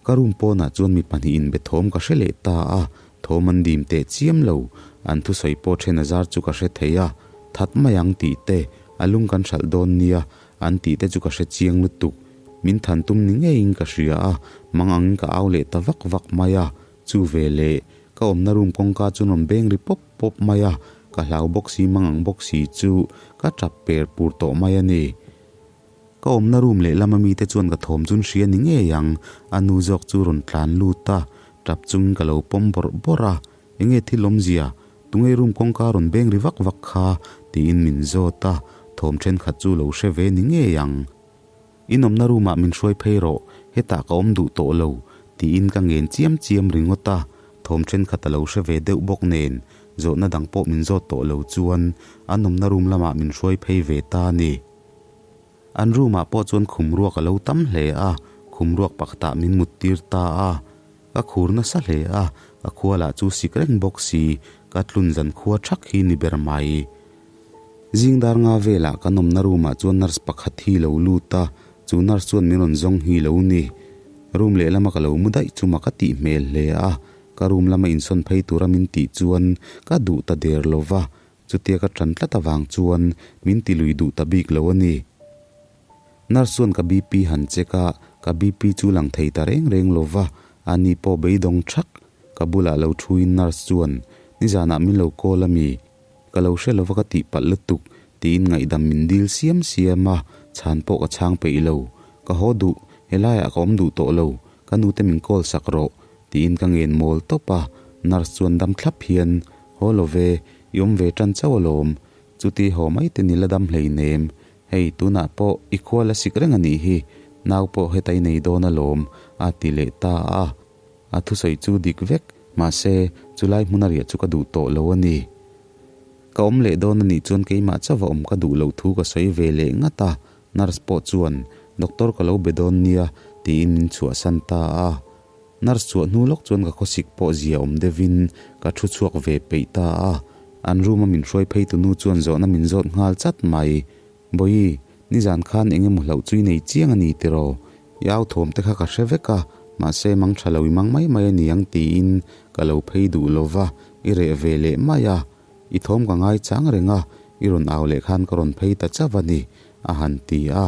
Speaker 2: Ka room pawnah chuan mi pahnih inbe thawm ka hre leh ta a, thawm an dim teh chiam lo, an thusawi pawh then a zar chu ka hre thei a, that mai ang tih te, a lung kan hralh dawn nia an tih te chu ka hre chiang lutuk. Min than tum ni ngeiin ka hria a, mang angin ka au leh ta vak vak mai a, Chu ve leh, ka awmna room kawngka chu rawn beng ri pawp pawp mai a, ka hlau bawk si mang ang bawk si chu ka tap per pur tawh mai a ni. Ka awmna room lehlam a mite chuan ka thawm chun hria ni ngei ang, a nu zawk chu rawn tlan lut a, tap chungin ka lo pawm bawrh bawrh a, Enge thil awmzia, tunge room kawngka rawn beng ri vak vak kha? tiin min zawt a, thawm thenkhat chu lo hre ve ni ngei ang. In awmna room ah min hruai phei rawh, hetah ka awm duh tawh lo, tiin ka ngen chiam chiam ringawt a, thawm thenkhat a lo hre ve deuh bawk nen, zawhna dang pawh min zawt tawh lo chuan an awmna room lamah min hruai phei ve ta a ni. An room ah pawh chuan khum ruak a lo tam hle a, khum ruak pakhatah min mut tir ta a, ka khur nasa hle a, ka khua lah chu sik reng bawk si, ka tlun zan khua thak hi ni ber mai. Zing dar nga velah kan awmna room ah chuan nurse pakhat hi lo lut a, chu nurse chuan min rawn zawng hi lo ni. Room lehlama ka lo mu daih chu mak a tih hmel hle a, ka room lama insawn phei tura min tih chuan ka duh ta der lo va. Chutia ka ṭan tlat avang chuan min ti lui duh ta bik lo a ni. Nurse chuan ka BP han check a, ka BP chu lang thei ta reng reng lo va, ani pawh beidawng ṭhak. Ka bulah lo thuin nurse chuan, Nizanah min lo call a mi? Ka lo hre lova ka tih palh lutuk, tiin ngaihdam min dil siam siam a, chhan pawh ka chhang peih lo. Ka haw duh, helaiah ka awm duh tawh lo, ka nute min call sak rawh, tiin ka ngen mawl tawp a, nurse chuan dam thlap hian, Haw lo ve, i awm ve tan chauh alawm, chuti haw mai te ni la dam hleinem, hei tunah pawh i khua la sik reng a nih hi, nau pawh heta i nei dawn alawm, a ti leh ta a. A thusawi chu dik vek, mahse, chulai hmuna riah chu ka duh tawh lo a ni. Ka awm leh dawn a nih chuan keimah chauh a awm ka duh loh thu ka sawi ve leh ngat a, nurse pawh chuan, Doctor ka lo be dawn nia, tiin min chhuahsan ta a. Nurse chhuah hnu lawk chuan ka khawsik pawh zia awm deuhin ka thu chhuak ve peih ta a, an room a min hruai phei tunu chuan zawhna min zawt nghal chat mai. Bawihi, nizan khan eng emaw hlauh chu i nei chiang a ni tiraw? I au thawm te kha ka hre vek a, mahse mang tha lo i mang mai mai a ni ang tiin ka lo phei duh lo va, i reh ve leh mai a. I thawm ka ngai chang reng a, i rawn au leh khan ka rawn phei ta chauh a ni, a han ti a.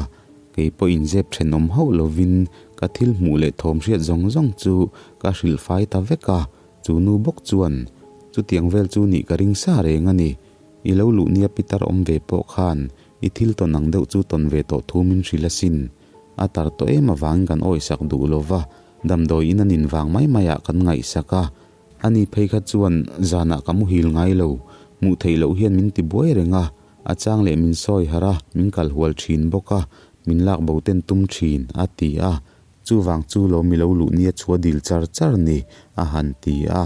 Speaker 2: Kei pawh inzep thenawm hauh lovin ka thil hmuh leh thawm hriat zawng zawng chu ka hrilh fai ta vek a, chu nu bawk chuan chutiang vel chu nih ka ring sa reng a ni. I lo luh nia pitar awm ve pawh khan i thil tawn ang deuh chu tawn ve tawh thu min hrilh asin. A tar tawh em avangin kan awisak duh lo va, damdawi in a nin vang mai maiah kan ngaihsak a. Ani phei kha chuan zanah ka muhil ngai lo, hmuh theih loh hian min ti buai reng a, a chang leh min sawi harh a, min kal hual thin bawk a, min lak bo ten tum thin, a ti a. Chuvang chu lo mi lo luh nia chua dil char char ni, a han ti a.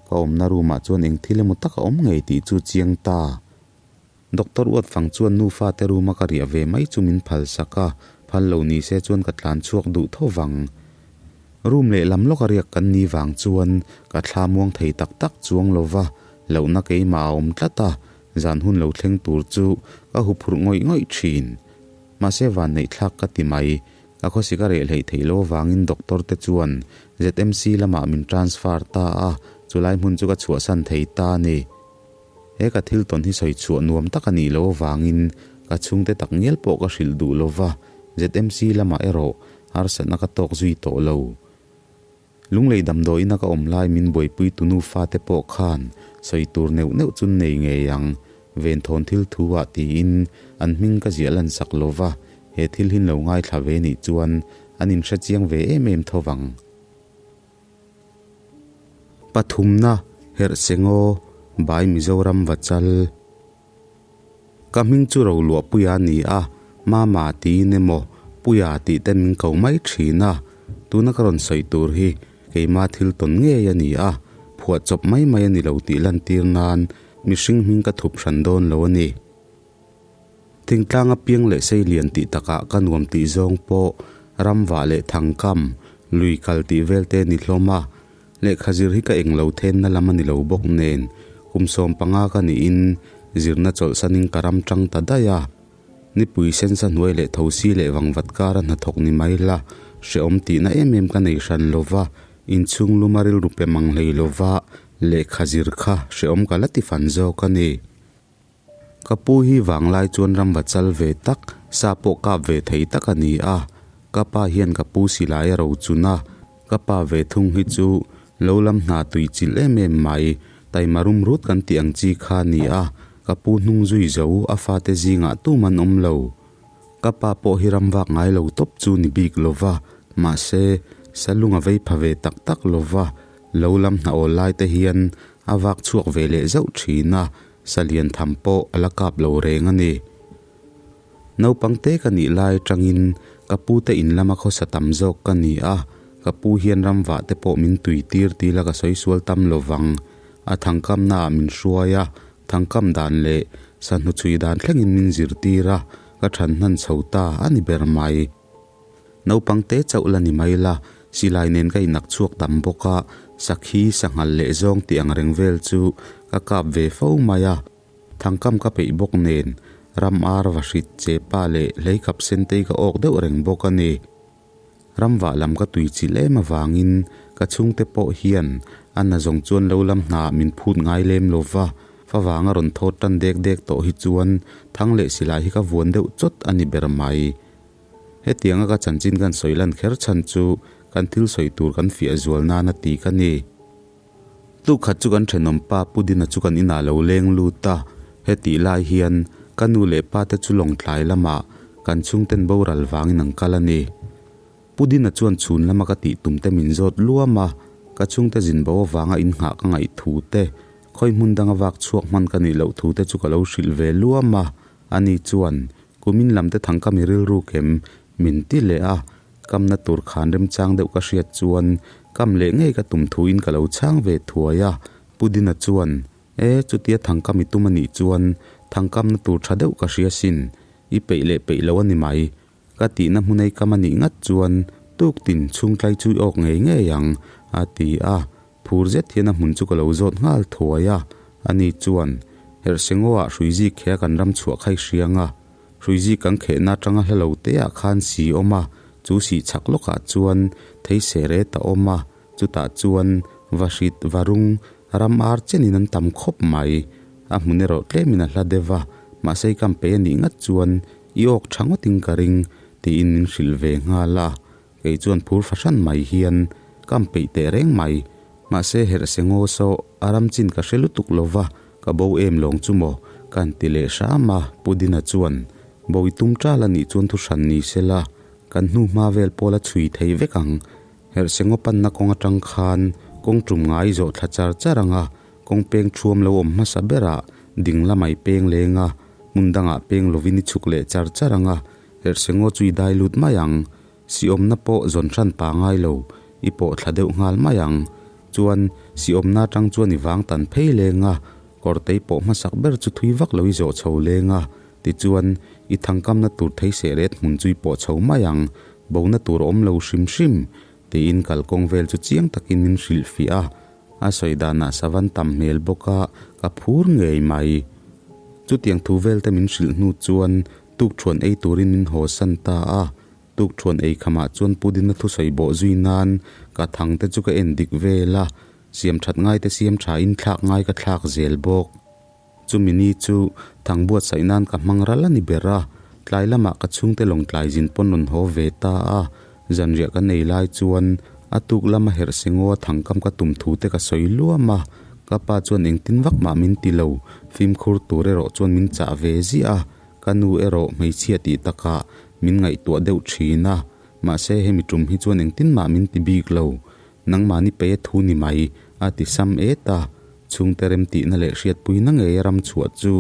Speaker 2: Ka awmna room ah chuan eng thil emaw tak a awm ngei tih chu chiang ta. Doctor uat fang chuan nufa te room a ka riah ve mai chu min phal sak a, phal lo ni se chuan ka tlan chhuak duh tho vang. Room leh lam lawk a riak kan ni vang chuan ka thla muang thei tak tak chuang lo va, lohna keimah a awm tlat a, zan hun lo thleng tur chu ka huphurh ngawih ngawih thin. Mahse vanneih thlak ka ti mai, Ka khawsik a reh hleih theih lo avangin doctor te chuan ZMC lamah min transfer ta a, chulai hmun chu ka chhuahsan thei ta a ni. He ka thil tawn hi sawi chhuah nuam tak a nih loh avangin ka chhungte tak ngial pawh ka hrilh duh lo va, ZMC lamah erawh harsatna ka tawk zui tawh lo. Lunglei damdawiin a ka awm lai min buaipui tu nufa te pawh khan sawi tur neuh neuh chu nei ngei ang, venthawn thil thu ah tiin an hming ka ziah lan sak lo va, he thil hin lo ngaithla ve nih chuan an inhre chiang ve em em tho vang. Pathumna, Herhsengaw, Bai Mizoram Vachal. Ka hming chu Roluahpuia a ni a, Mama tiin emaw Puia tih te min ko mai thin a, tuna ka rawn sawi tur hi keima thil tawn ngei a ni a, phuah chawp mai mai a ni lo tih lantir nan mihring hming ka thup hran dawn lo a ni. Thingtlang a piang leh sei lian tih takah ka nuam tih zawng pawh ramvah leh thangkam, lui kal tih vel te a ni hlawm a, Lehkha zir hi ka eng lo thenna lam a ni lo bawk nen, kum 15 ka niin zirna chawlhsanin ka ram tang ta daih a. Nipui sensa hnuai leh thosi leh vangvat kara hnathawk ni mai la, hrehawm tihna em em ka nei hran lo va, inchhung luma rilru pe mang hlei lo va, lehkha zir kha hrehawm ka la ti fan zawk a ni. Ka pu hi vanglai chuan ramva chal ve tak, sa pawh kap ve thei tak a ni a. Ka pa hian ka pu silai a ro chun a, ka pa ve thung hi chu lo lam hna tui chilh em em mai, taima rum rut kan tih ang chi kha a ni a, ka pu hnung zui zo a fate zingah tum an awm lo. Ka pa pawh hi ram vak ngai lo tawp chu ni bik lo va, mahse, salung a vei pha ve tak tak lo va, lo lam hna awl lai te hian a vak chhuak ve leh zauh thin a, Salian tham pawh a la kap lo reng a ni. Naupang te ka nih lai atangin ka pu te in lama khawsa tam zawk ka ni a, ka pu hian ramvah te pawh min tui tir ti la ka sawi sual tam lo vang. A thangkamna ah min hruai a, thangkam dan leh sahnu chhui dan thlengin min zirtir a, ka than hnan chho ta a ni ber mai. Naupang te chauh la ni mai la, silai nen ka inak chhuak tam bawk a, sakhi, sanghal leh zawng tih ang reng vel chu ka kap ve fo mai a. Thangkam ka peih bawk nen, ram ar va hrit che pa leh hleikap sentei ka awk deuh reng bawk a ni. Ram vah lam ka tui chilh em avangin ka chhungte pawh hian a na zawng chuan lo lam hnaah min phut ngai lem lo va. Favang a rawn thawt tan dek dek tawh hi chuan thang leh silai hi ka vuan deuh chawt a ni ber mai. Hetianga ka chanchin kan sawi lan kher chhan chu kan thil sawi tur kan fiah zual nana ti ka ni. Tuk khat chu kan thenawm pa Pu Dina chu kan inah lo leng lut a, hetih lai hian ka nu leh pa te chu Lawngtlai lamah kan chhungten boral vangin an kal a ni. Pu Dina chuan chhun lama ka tih tum te min zawt luam a, ka chhungte zin bo avanga innghah ka ngaih thu te, khawi hmun danga vak chhuak hman ka nih loh thu te chu ka lo hrilh ve luam a, ani chuan kumin lam te thang ka mi rilru kem min ti leh a, Kamna tur khan remchang deuh ka hriat chuan kam leh ngei ka tum thuin ka lo chhang ve thuai a, Pu Dina chuan, E, chutia thangkam i tum a nih chuan thangkamna tur tha deuh ka hria sin, i peih leh peih lo a ni mai. Ka tihna hmunei kam a nih ngat chuan tuktin chhungtlai chu i awk ngei ngei ang, a ti a. Phur zet hian a hmun chu ka lo zawt nghal thuai a, ani chuan, Herhsengaw-ah hruizik khea kan ram chhuah kha i hriang a, hruizik kan khehna atanga hla lo teah khan si awm a, chu sih chhak lawkah chuan thei seh ret a awm a, chutah chuan vahrit, varung, ram ar chenin an tam khawp mai. A hmun erawh tlemin a hla deuh a, mahse i kam pei a nih ngat chuan i awk tha ngawtin ka ring, tiin min hrilh ve nghal a. Kei chuan phur fahran mai hian ka am peih teh reng mai. Mahse herh se ngaw saw a ram chin ka hre lutuk lo va, ka bo em lawng chu maw? Ka han ti leh hram a, Pu Dina chuan bo i tum ṭal a nih chuan thu hran ni se la, kan hnu hma vel pawl a chhui thei vek ang. Herh se ngaw panna kawng aṭang khan kawng ṭum ngai zawh thla char char ang a, kawng peng ṭhuam lo awm hmasa berah ding lamai peng leng a, hmun dangah peng lovin i chhuk leh char char ang a, Herhsengaw chu i dai lut mai ang. Siawmna pawh zawn hran pa ngai lo, i pawh thla deuh nghal mai ang. Chuan, siawmna atang chuan i vang tan phei leng a, kawrtei pawh hmasak ber chu thui vak lo i zawh chho leng a, tichuan, i thangkamna tur thei seh ret hmun chu i pawh chho mai ang, bona tur a awm lo hrim hrim, tiin kalkawng vel chu chiang takin min hrilhfiah a. A sawi danah savan tam hmel bawk a, ka phur ngei mai. Chutiang thu vel te min hrilh hnu chuan Tukthuan ei turin min haw san ta a, tukthuan ei khamah chuan Pudina thusawi bawh zui nan ka thang te chu ka en dik vel a, siam that ngai te siam tha in thlak ngai ka thlak zel bawk. Chumi ni chu thang buatsaih nan ka hmang ral a ni ber a, tlai lamah ka chhungte lawngtlai zin pawn rawn haw ve ta a, zanriah ka nei lai chuan a tuk lama herh sengaw a thangkam ka tum thu te ka sawi luam a, ka pa chuan engtin vak mah min ti lo, fimkhur tur erawh chuan min chah ve ziah a. Ka nu erawh hmeichhia tih takah min ngaihtuah deuh thin a, mahse hemi tum hi chuan engtin mah min ti bik lo. Nangmahni pei a thu ni mai, a ti sam et a. Chhungte remtihna leh hriatpuina ngei a ram chhuah chu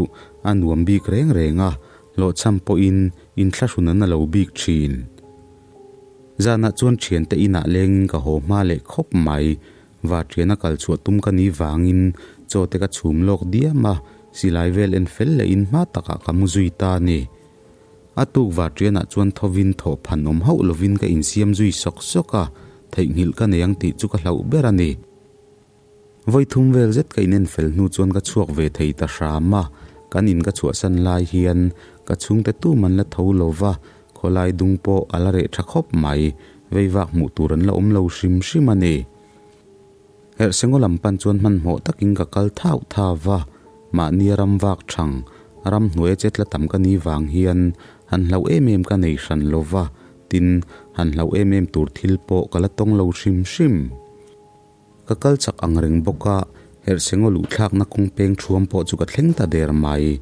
Speaker 2: a nuam bik reng reng a, hlawhchham pawhin inthlahrun an a lo bik thin. Zanah chuan thiante inah lengin ka haw hma leh khawp mai. Vaṭiana kal chhuah tum ka nih vangin chaw te ka chhum lawk diam a, silai vel en fel lehin hma takah ka mu zui ta a ni. A tuk Vaṭianah chuan thovin thawh phan awm hauh lovin ka insiam zui sawk sawk a, theihnghilh ka nei ang tih chu ka hlauh ber a ni. Vawi thum vel zet ka inen fel hnu chuan ka chhuak ve thei ta hram a, kan in ka chhuahsan lai hian ka chhungte tum an la tho lo va, khawlai dung pawh a la reh tha khawp mai. Veivak hmuh tur an la awm lo hrim hrim a ni. Herhsengaw lam pan chuan hmanhmawh takin ka kal thauh thau va, mahnia ram vak thang, ram hnuaia che tla tam ka ni vang hian han hlauh em em ka nei hran lo va, tin, han hlauh em em tur thil pawh ka la tawng lo hrim hrim. Ka kal chak ang reng bawk a, Herhsengaw luhthlakna kawng peng thuam pawh chu ka thleng ta der mai.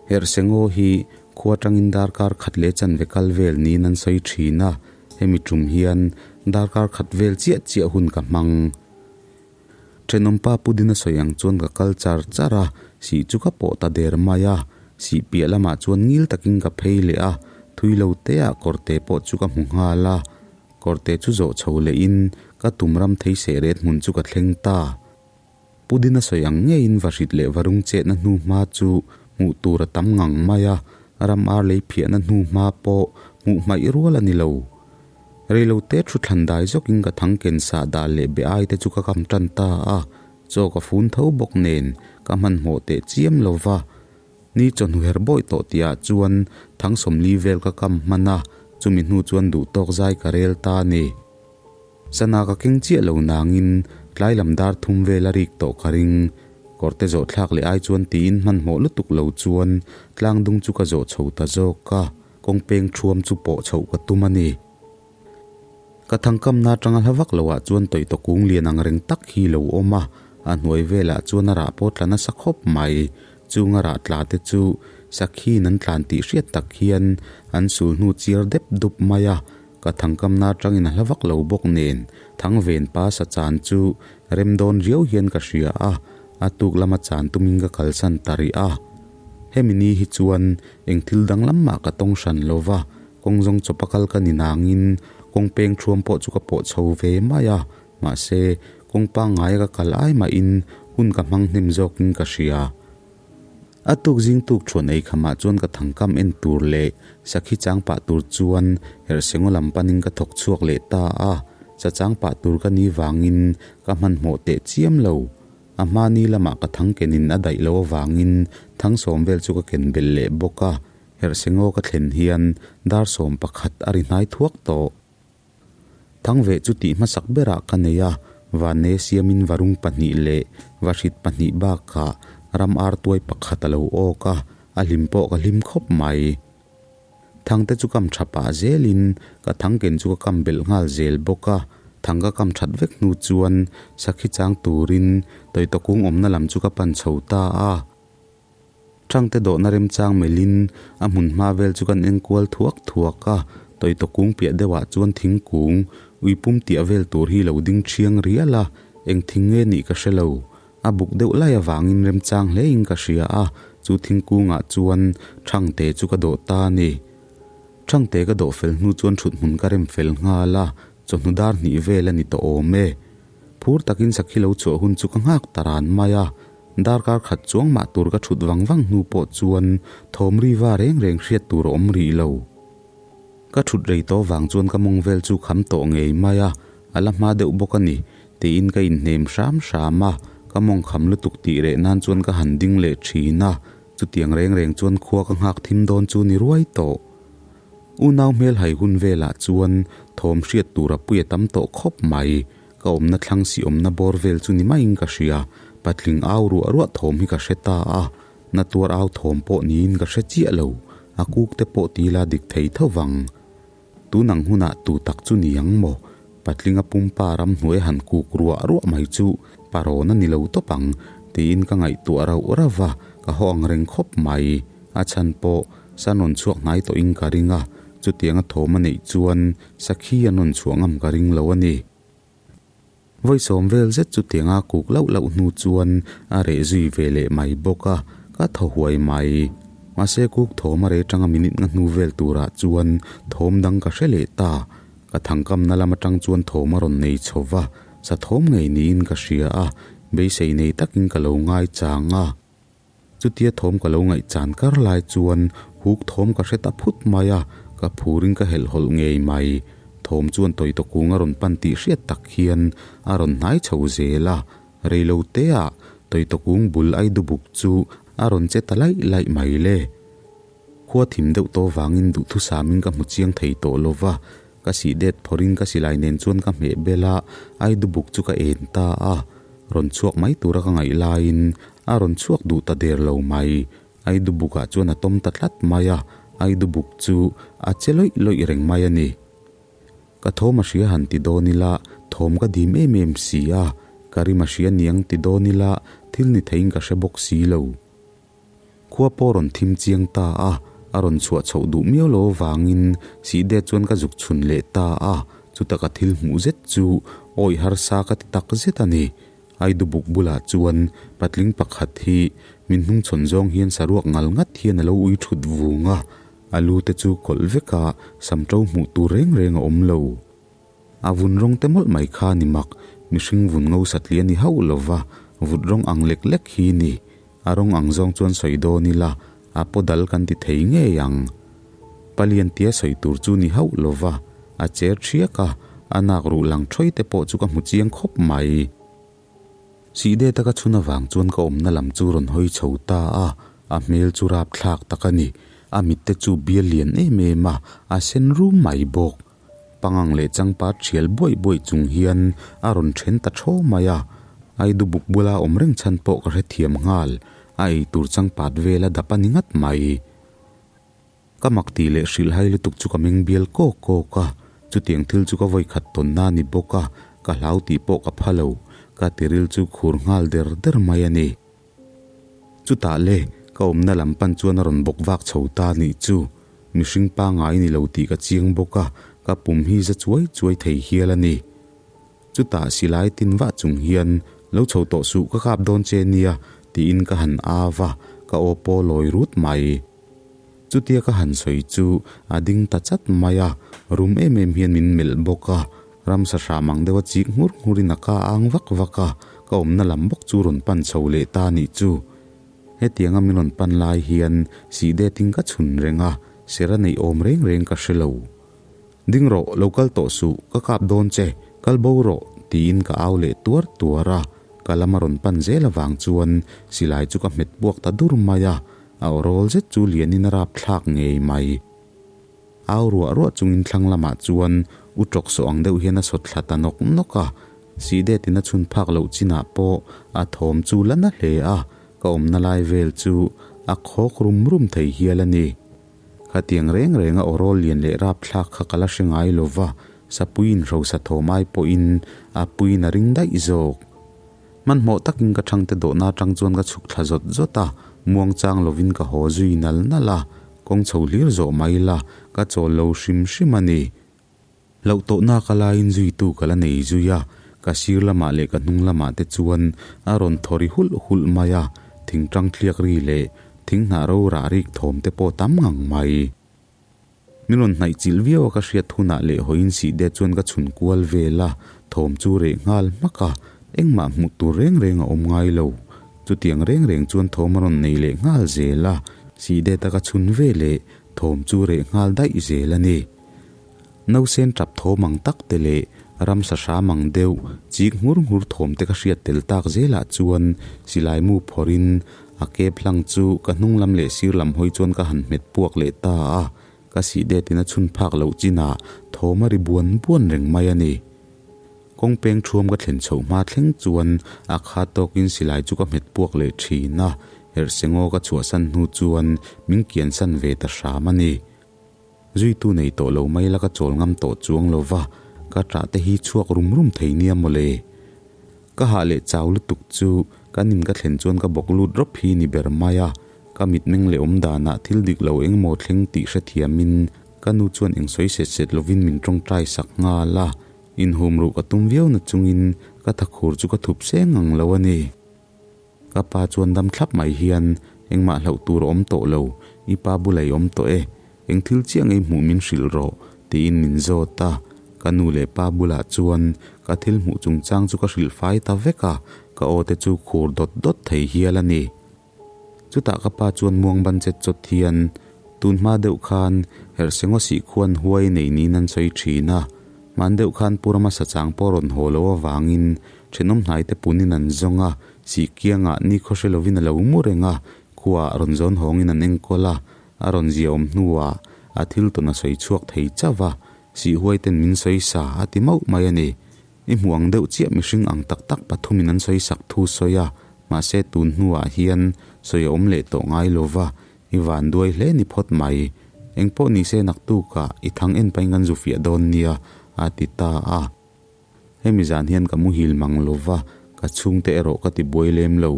Speaker 2: Herhsengaw hi khua tangin darkar khat leh chanve kal vel niin an sawi thin a, hemi tum hian darkar khat vel chiah chiah hun ka hmang. Thenawmpa Pudina sawi ang chuan ka kal char char a, sih chu ka pawh ta der mai a, sih piah lamah chuan ngil takin ka phei leh a, thui lo teah kawrte pawh chu ka hmu nghal a. Kawrte chu zawh chho lehin ka tum ram thei seh ret hmun chu ka thleng ta. Pudina sawi ang ngeiin vahrit leh varung chetna hnu hma chu hmuh tur a tam ngang mai a, ram ar lei phiahna hnu hma pawh hmuh hmaih rual a ni lo. Reilote thu thlan dai zawkin ka thang ken sah dah leh be ai te chu ka kam tan ta a, chaw ka fun tho bawk nen ka hmanhmawh teh chiam lo va. Ni chawhnu her bawih tawh tihah chuan thang sawmli vel ka kam hman a, chumi hnu chuan duh tawk zai ka rel ta a ni. Sana ka keng chiah lo nangin tlai lam dar thum vel a rik tawh ka ring. Kawrte zawh thlak leh ai chuan tiin hmanhmawh lutuk lo chuan tlang dung chu ka zawh chho ta zawk a, kawng peng thuam chu pawh chhoh ka tum a ni. Ka thangkamna atanga hla vak loah chuan tawitaw kung lian ang reng tak hi lo awm a, a hnuai velah chuan a rah pawh tla nasa khawp mai. Chung a rah tla te chu sakhiin an tlan tih hriat tak hian an sul hnu chiar dep dup mai a, ka thangkamna atangin a hla vak lo bawk nen thangven pa sa chan chu rem dawn riau hian ka hria a, a tuk lama chan tumin ka kalsan ta rih a. Hemi ni hi chuan eng thil danglam mah ka tawng hran lo va, kawng zawng chawpa kal ka ni nangin kawng peng thuam pawh chu ka pawh chho ve mai a, mahse kawng pangngaia ka kal ai mahin hun ka hmang hnem zawkin ka hria. A tuk zing tuk thuan ei khamah chuan ka thangkam en tur leh sakhi chang pah tur chuan herhsengaw lam panin ka thawk chhuak leh ta a, sa chang pah tur ka ni vangin ka hmanhmawh teh chiam lo. A hmani lamah ka thang kenin a daih loh avangin thang sawm vel chu ka ken belh leh bawk a, herhsengaw ka thlen hian dar 11 a ri hnai thuak tawh. Thangveh chu tih hmasak berah ka nei a, Vane siamin varung pahnih leh vahrit pahnih bakah ram artuai pakhat a lo awk a, a hlim pawh ka hlim khawp mai. Thangte chu kam tha pah zelin ka thangken chu ka kam belh nghal zel bawk a, thang ka kam that vek hnu chuan sakhi chang turin tawitawkung awmna lam chu ka pan chho ta a. Thangte dawhna remchang melhin a hmun hma vel chu kan enkual thuak thuak a, tawitawkung piah deuhah chuan thingkung uipum tiah vel tur hi lo ding thiang rial a, eng thing nge nih ka hre lo. A buk deuh lai avangin remchang hlein ka hria a, chu thingkungah chuan Thangte chu ka dawh ta a ni. Thangte ka dawh fel hnu chuan thuthmun ka rem fel nghal a, chawhnu dar hnih vel a ni tawh awm e. Phur takin sakhi lo chhuah hun chu ka nghak ta ran mai a, darkar khat chuang mah tur ka thut vang vang hnu pawh chuan thawm ri va reng reng hriat tur a awm rih lo. Ka thut rei tawh vang chuan ka mawng vel chu kham tawh ngei mai a, a la hma deuh bawk a ni tiin ka inhnem hram hram a, ka mawng kham lutuk tih reh nan chuan ka han ding leh thin a, chutiang reng reng chuan khua ka nghak thim dawn chu ni ruai tawh. Unau hmel hai hun velah chuan thawm hriat tur a pui a tam tawh khawp mai, ka awmna thlang si awmna bawr vel chu ni maiin ka hria, patling au ruah ruah thawm hi ka hre ta a, Na tuar au thawm pawh niin ka hre chiah lo, a kuk te pawh ti ila dik thei tho vang. Tun ang hunah tu tak chu ni ang maw? Patlinga pumpa ramhnuai han kuk ruah ruah mai chu parawn a ni lo tawp ang tiin ka ngaihtuah rauh rauh a, ka haw ang reng khawp mai. A chhan pawh san rawn chhuak hnai tawhin ka ring a, chutianga thawm a neih chuan sakhi an rawn chhuah ngam ka ring lo a ni. Vawi sawm vel zet chu tianga kuk lauh lauh hnu chuan a reh zui ve leh mai bawk a, ka thaw huai mai. Mahse kuk thawm a reh tanga minute nga hnu vel turah chuan thawm dang ka hre leh ta. Ka thangkamna lam atang chuan thawm a rawn nei chho va, sa thawm ngei niin ka hria a, beisei nei takin ka lo ngaichang a. Chutia thawm ka lo ngaihchan kar lai chuan huk thawm ka hre ta phut mai a, ka phurin ka helh hawlh ngei mai. Thawm chuan tawitaw kung a rawn pan tih hriat tak hian a rawn hnai chho zel a, reilo teah tawitaw kung bul aidubuk chu a rawn che ta laih laih mai le. Khua thim deuh tawh vangin duhthusamin ka hmu chiang thei tawh lo va, ka sih det phawrhin ka silai nen chuan ka hmeh bel a, aidubuk chu ka en ta a. Rawn chhuak mai tura ka ngaih laiin a rawn chhuak duh ta der lo mai. Aidubukah chuan a tawm ta tlat mai a, aidubuk chu a che lawih lawih reng mai a ni. Ka thawm a hria han ti dawn ila, thawm ka dim em em si a, ka rim a hria niang ti dawn ila, thil ni theiin ka hre bawk si lo. Khua pawh rawn thim chiang ta a, a rawn chhuah chhoh duh miau lo avangin sihdet chuan ka zuk chhun leh ta a, chuta ka thil hmuh zet chu awi harsa ka ti tak zet a ni. Aidubuk bulah chuan patling pakhat hi min hnungchhawn zawng hian saruak ngal ngat hian a lo ui thut vung a, a lu te chu kawlh vek a, samṭo hmuh tur reng reng a awm lo. A vun rawng te mawlh mai kha ni mak, mihring vun ngo satli a ni hauh lo va, vut rawng ang lek lek hi ni. A rawng ang zawng chuan sawi dawn ila, a paw dal kan ti thei ngei ang. Palian tia sawi tur chu ni hauh lo va, a cher thiak a, a nak ruh lang thawi te pawh chu ka hmu chiang khawp mai. Sihde taka chhun avang chuan ka awmna lam chu rawn hawi chho ta a, a hmel chu rapthlak tak a ni. A mit te chu bial lian em em a, a sen rum mai bawk. Pangang leh changpat thial buaih buaih chung hian a rawn then ta thaw mai a. Aidu buk bula awm reng chhan pawh ka hrethiam nghal, a ei tur changpat vel a dap a ni ngat mai. Ka mak tih leh hrilhhai lutuk chu ka meng bial kawk kawk a, chutiang thil chu ka vawikhat tawnna a ni bawk a, ka hlau tih pawh ka pha lo, ka tiril chu khur nghal der der mai a ni. Chutah le, ka awmna lam pan chuan a rawn bawk vak chho ta a nih chu. Mihring pangngai ni lo tih ka chiang bawk a, ka pum hi za chuai chuai thei hial a ni. Chutah silai tin vah chung hian, Lo chho tawh suh, ka kap dawn che nia, tiin ka han au va, ka aw pawh lawi rut mai. Chutia ka han sawi chu a ding ta chat mai a, rum em em hian min melh bawk a, ramsa hram ang deuha chik nghur nghurin a ka ang vak vak a, ka awmna lam bawk chu rawn pan chho leh ta a nih chu. Hetianga min rawn pan lai hian sih detin ka chhun reng a, sera neih awm reng reng ka hre lo. Ding rawh, lo kal tawh suh, ka kap dawn che, kal bo rawh, tiin ka au leh tuar tuar a, ka lam a rawn pan zel avang chuan silai chu ka hmet puak ta dur mai a, a aw rawl zet chu lianin a rap thlak ngei mai. Au ruah ruah chungin thlang lamah chuan u tawk sawh ang deuh hian a sawt thla ta nawk nawk a, sihdetin a chhun phak loh chinah pawh a thawm chu la na hle a, ka awmna lai vel chu a khawk rum rum thei hial a ni. Khatiang reng renga aw rawl lian leh rapthlak kha ka la hre ngai lo va, Sapuiin hrosa thawm ai pawhin a puiin a ring daih zawk. Hmanhmawh takin ka thangte dawhna atang chuan ka chhuk thla zawt zawt a, muangchang lovin ka haw zui nal nal a, kawng chho hlir zawh mai la, ka chawl lo hrim hrim a ni. Hlauh tawhna ka laiin zuitu ka la nei zui a, ka sir lamah leh ka hnung lamah te chuan a rawn thaw ri hulh hulh mai a, thingtang thliak ri leh thing hnah ro rah rik thawm te pawh tam ngang mai. Min rawn hnaih chilh viau a ka hriat hunah leh hawiin sih det chuan ka chhun kual vel a, thawm chu reh nghal hmak a, engmah hmuh tur reng reng a awm ngai lo. Chutiang reng reng chuan thawm a rawn nei leh nghal zel a, sih det a ka chhun ve leh thawm chu reh nghal daih zel a ni. Nausen tap thawm ang tak te leh ramsa hram ang deuh chik nghur nghur thawm te ka hriat tel tak zelah chuan silai mu phawrhin a kep hlang chu ka hnung lam leh sir lam hawi chuan ka han hmet puak leh ta a, ka sih detin a chhun phak loh chinah thawm a ri buan buan reng mai a ni. Kawng peng thuam ka thlen chhoh hma thleng chuan a kha tawkin silai chu ka hmet puak leh thin a, herhsengaw ka chhuahsan hnu chuan min kiansan ve ta hram a ni. Zuitu nei tawh lo mai la ka chawl ngam tawh chuang lo va, ka ṭah te hi chhuak rum rum thei nia mawle. Ka hah leh chau lutuk chu kan in ka thlen chuan ka bawk lut rawp hi ni ber mai a, ka mitmeng leh awm danah thil dik lo engmaw thleng tih hrethiamin ka nu chuan eng sawi set set lovin min ṭawngṭai sak nghal a, inhum ruh ka tum viau na chungin ka thakhur chu ka thup seng ang lo a ni. Ka pa chuan dam thlap mai hian, Engmah hlauh tur a awm tawh lo, i pa bulah i awm tawh e, eng thil chiah ngei hmuh min hrilh rawh, tiin min zawt a. Ka nu leh pa bulah chuan ka thil hmuh chungchang chu ka hrilh fai ta vek a, ka aw te chu khur dawt dawt thei hial a ni. Chutah ka pa chuan muang ban chet chawt hian, Tun hma deuh khan Herhsengaw sih khuan huai nei niin an sawi thin a, hman deuh khan Pu Rama sachang pawh rawn haw lo avangin Thenawm hnaite punin an zawng a, sih kiangah nikhaw hre lovin a lo mu reng a, khuaah rawn zawn hawngin an enkawl a, a rawn zia awm hnuah a thil tawn a sawi chhuak thei chauh a, sih huaiten min sawi sa a ti mauh mai a ni. I hmuh ang deuh chiah mihring ang tak tak pathumin an sawi sak thu sawi a, mahse tun hnuah hian sawi a awm leh tawh ngai lo va, i van duai hle ni phawt mai. Engpawh nise naktukah i thang en pahin kan zu fiah dawn nia, a ti ta a. Hemi zan hian ka muhil mang lo va, ka chhungte erawh ka ti buai lem lo.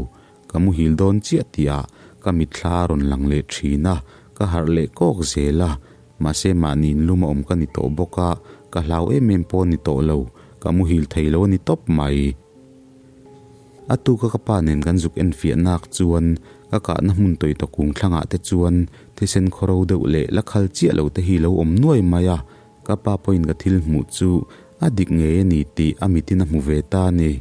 Speaker 2: Ka muhil dawn chiah tihah ka mitthla a rawn lang leh thin a, ka harh leh kawk zel a. Mahse mahni inlum a awm ka ni tawh bawk a, ka hlau em em pawh a ni tawh lo, ka muhil thei lo a ni tawp mai. A tuka ka pa nen kan zuk enfiah nak chuan ka kahna hmun tawita kung thlangah te chuan thisen khawro deuh leh la khal chiah lo te hi lo awm nuai mai a, Ka pa pawhin ka thil hmuh chu a dik ngei a ni tih a mitin a hmu ve ta a ni.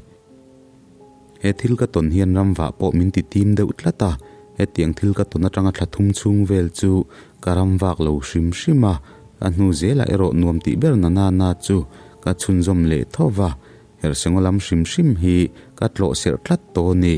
Speaker 2: He thil ka tawn hian ramvah pawh min ti tim deuh tlat a, hetiang thil ka tawn atanga thla thum chhung vel chu ka ram vak lo hrim hrim a, a hnu zelah erawh nuam tih ber na na na chu ka chhunzawm leh tho va, herhsengaw lam hrim hrim hi ka tlawh serh tlat tawh a ni.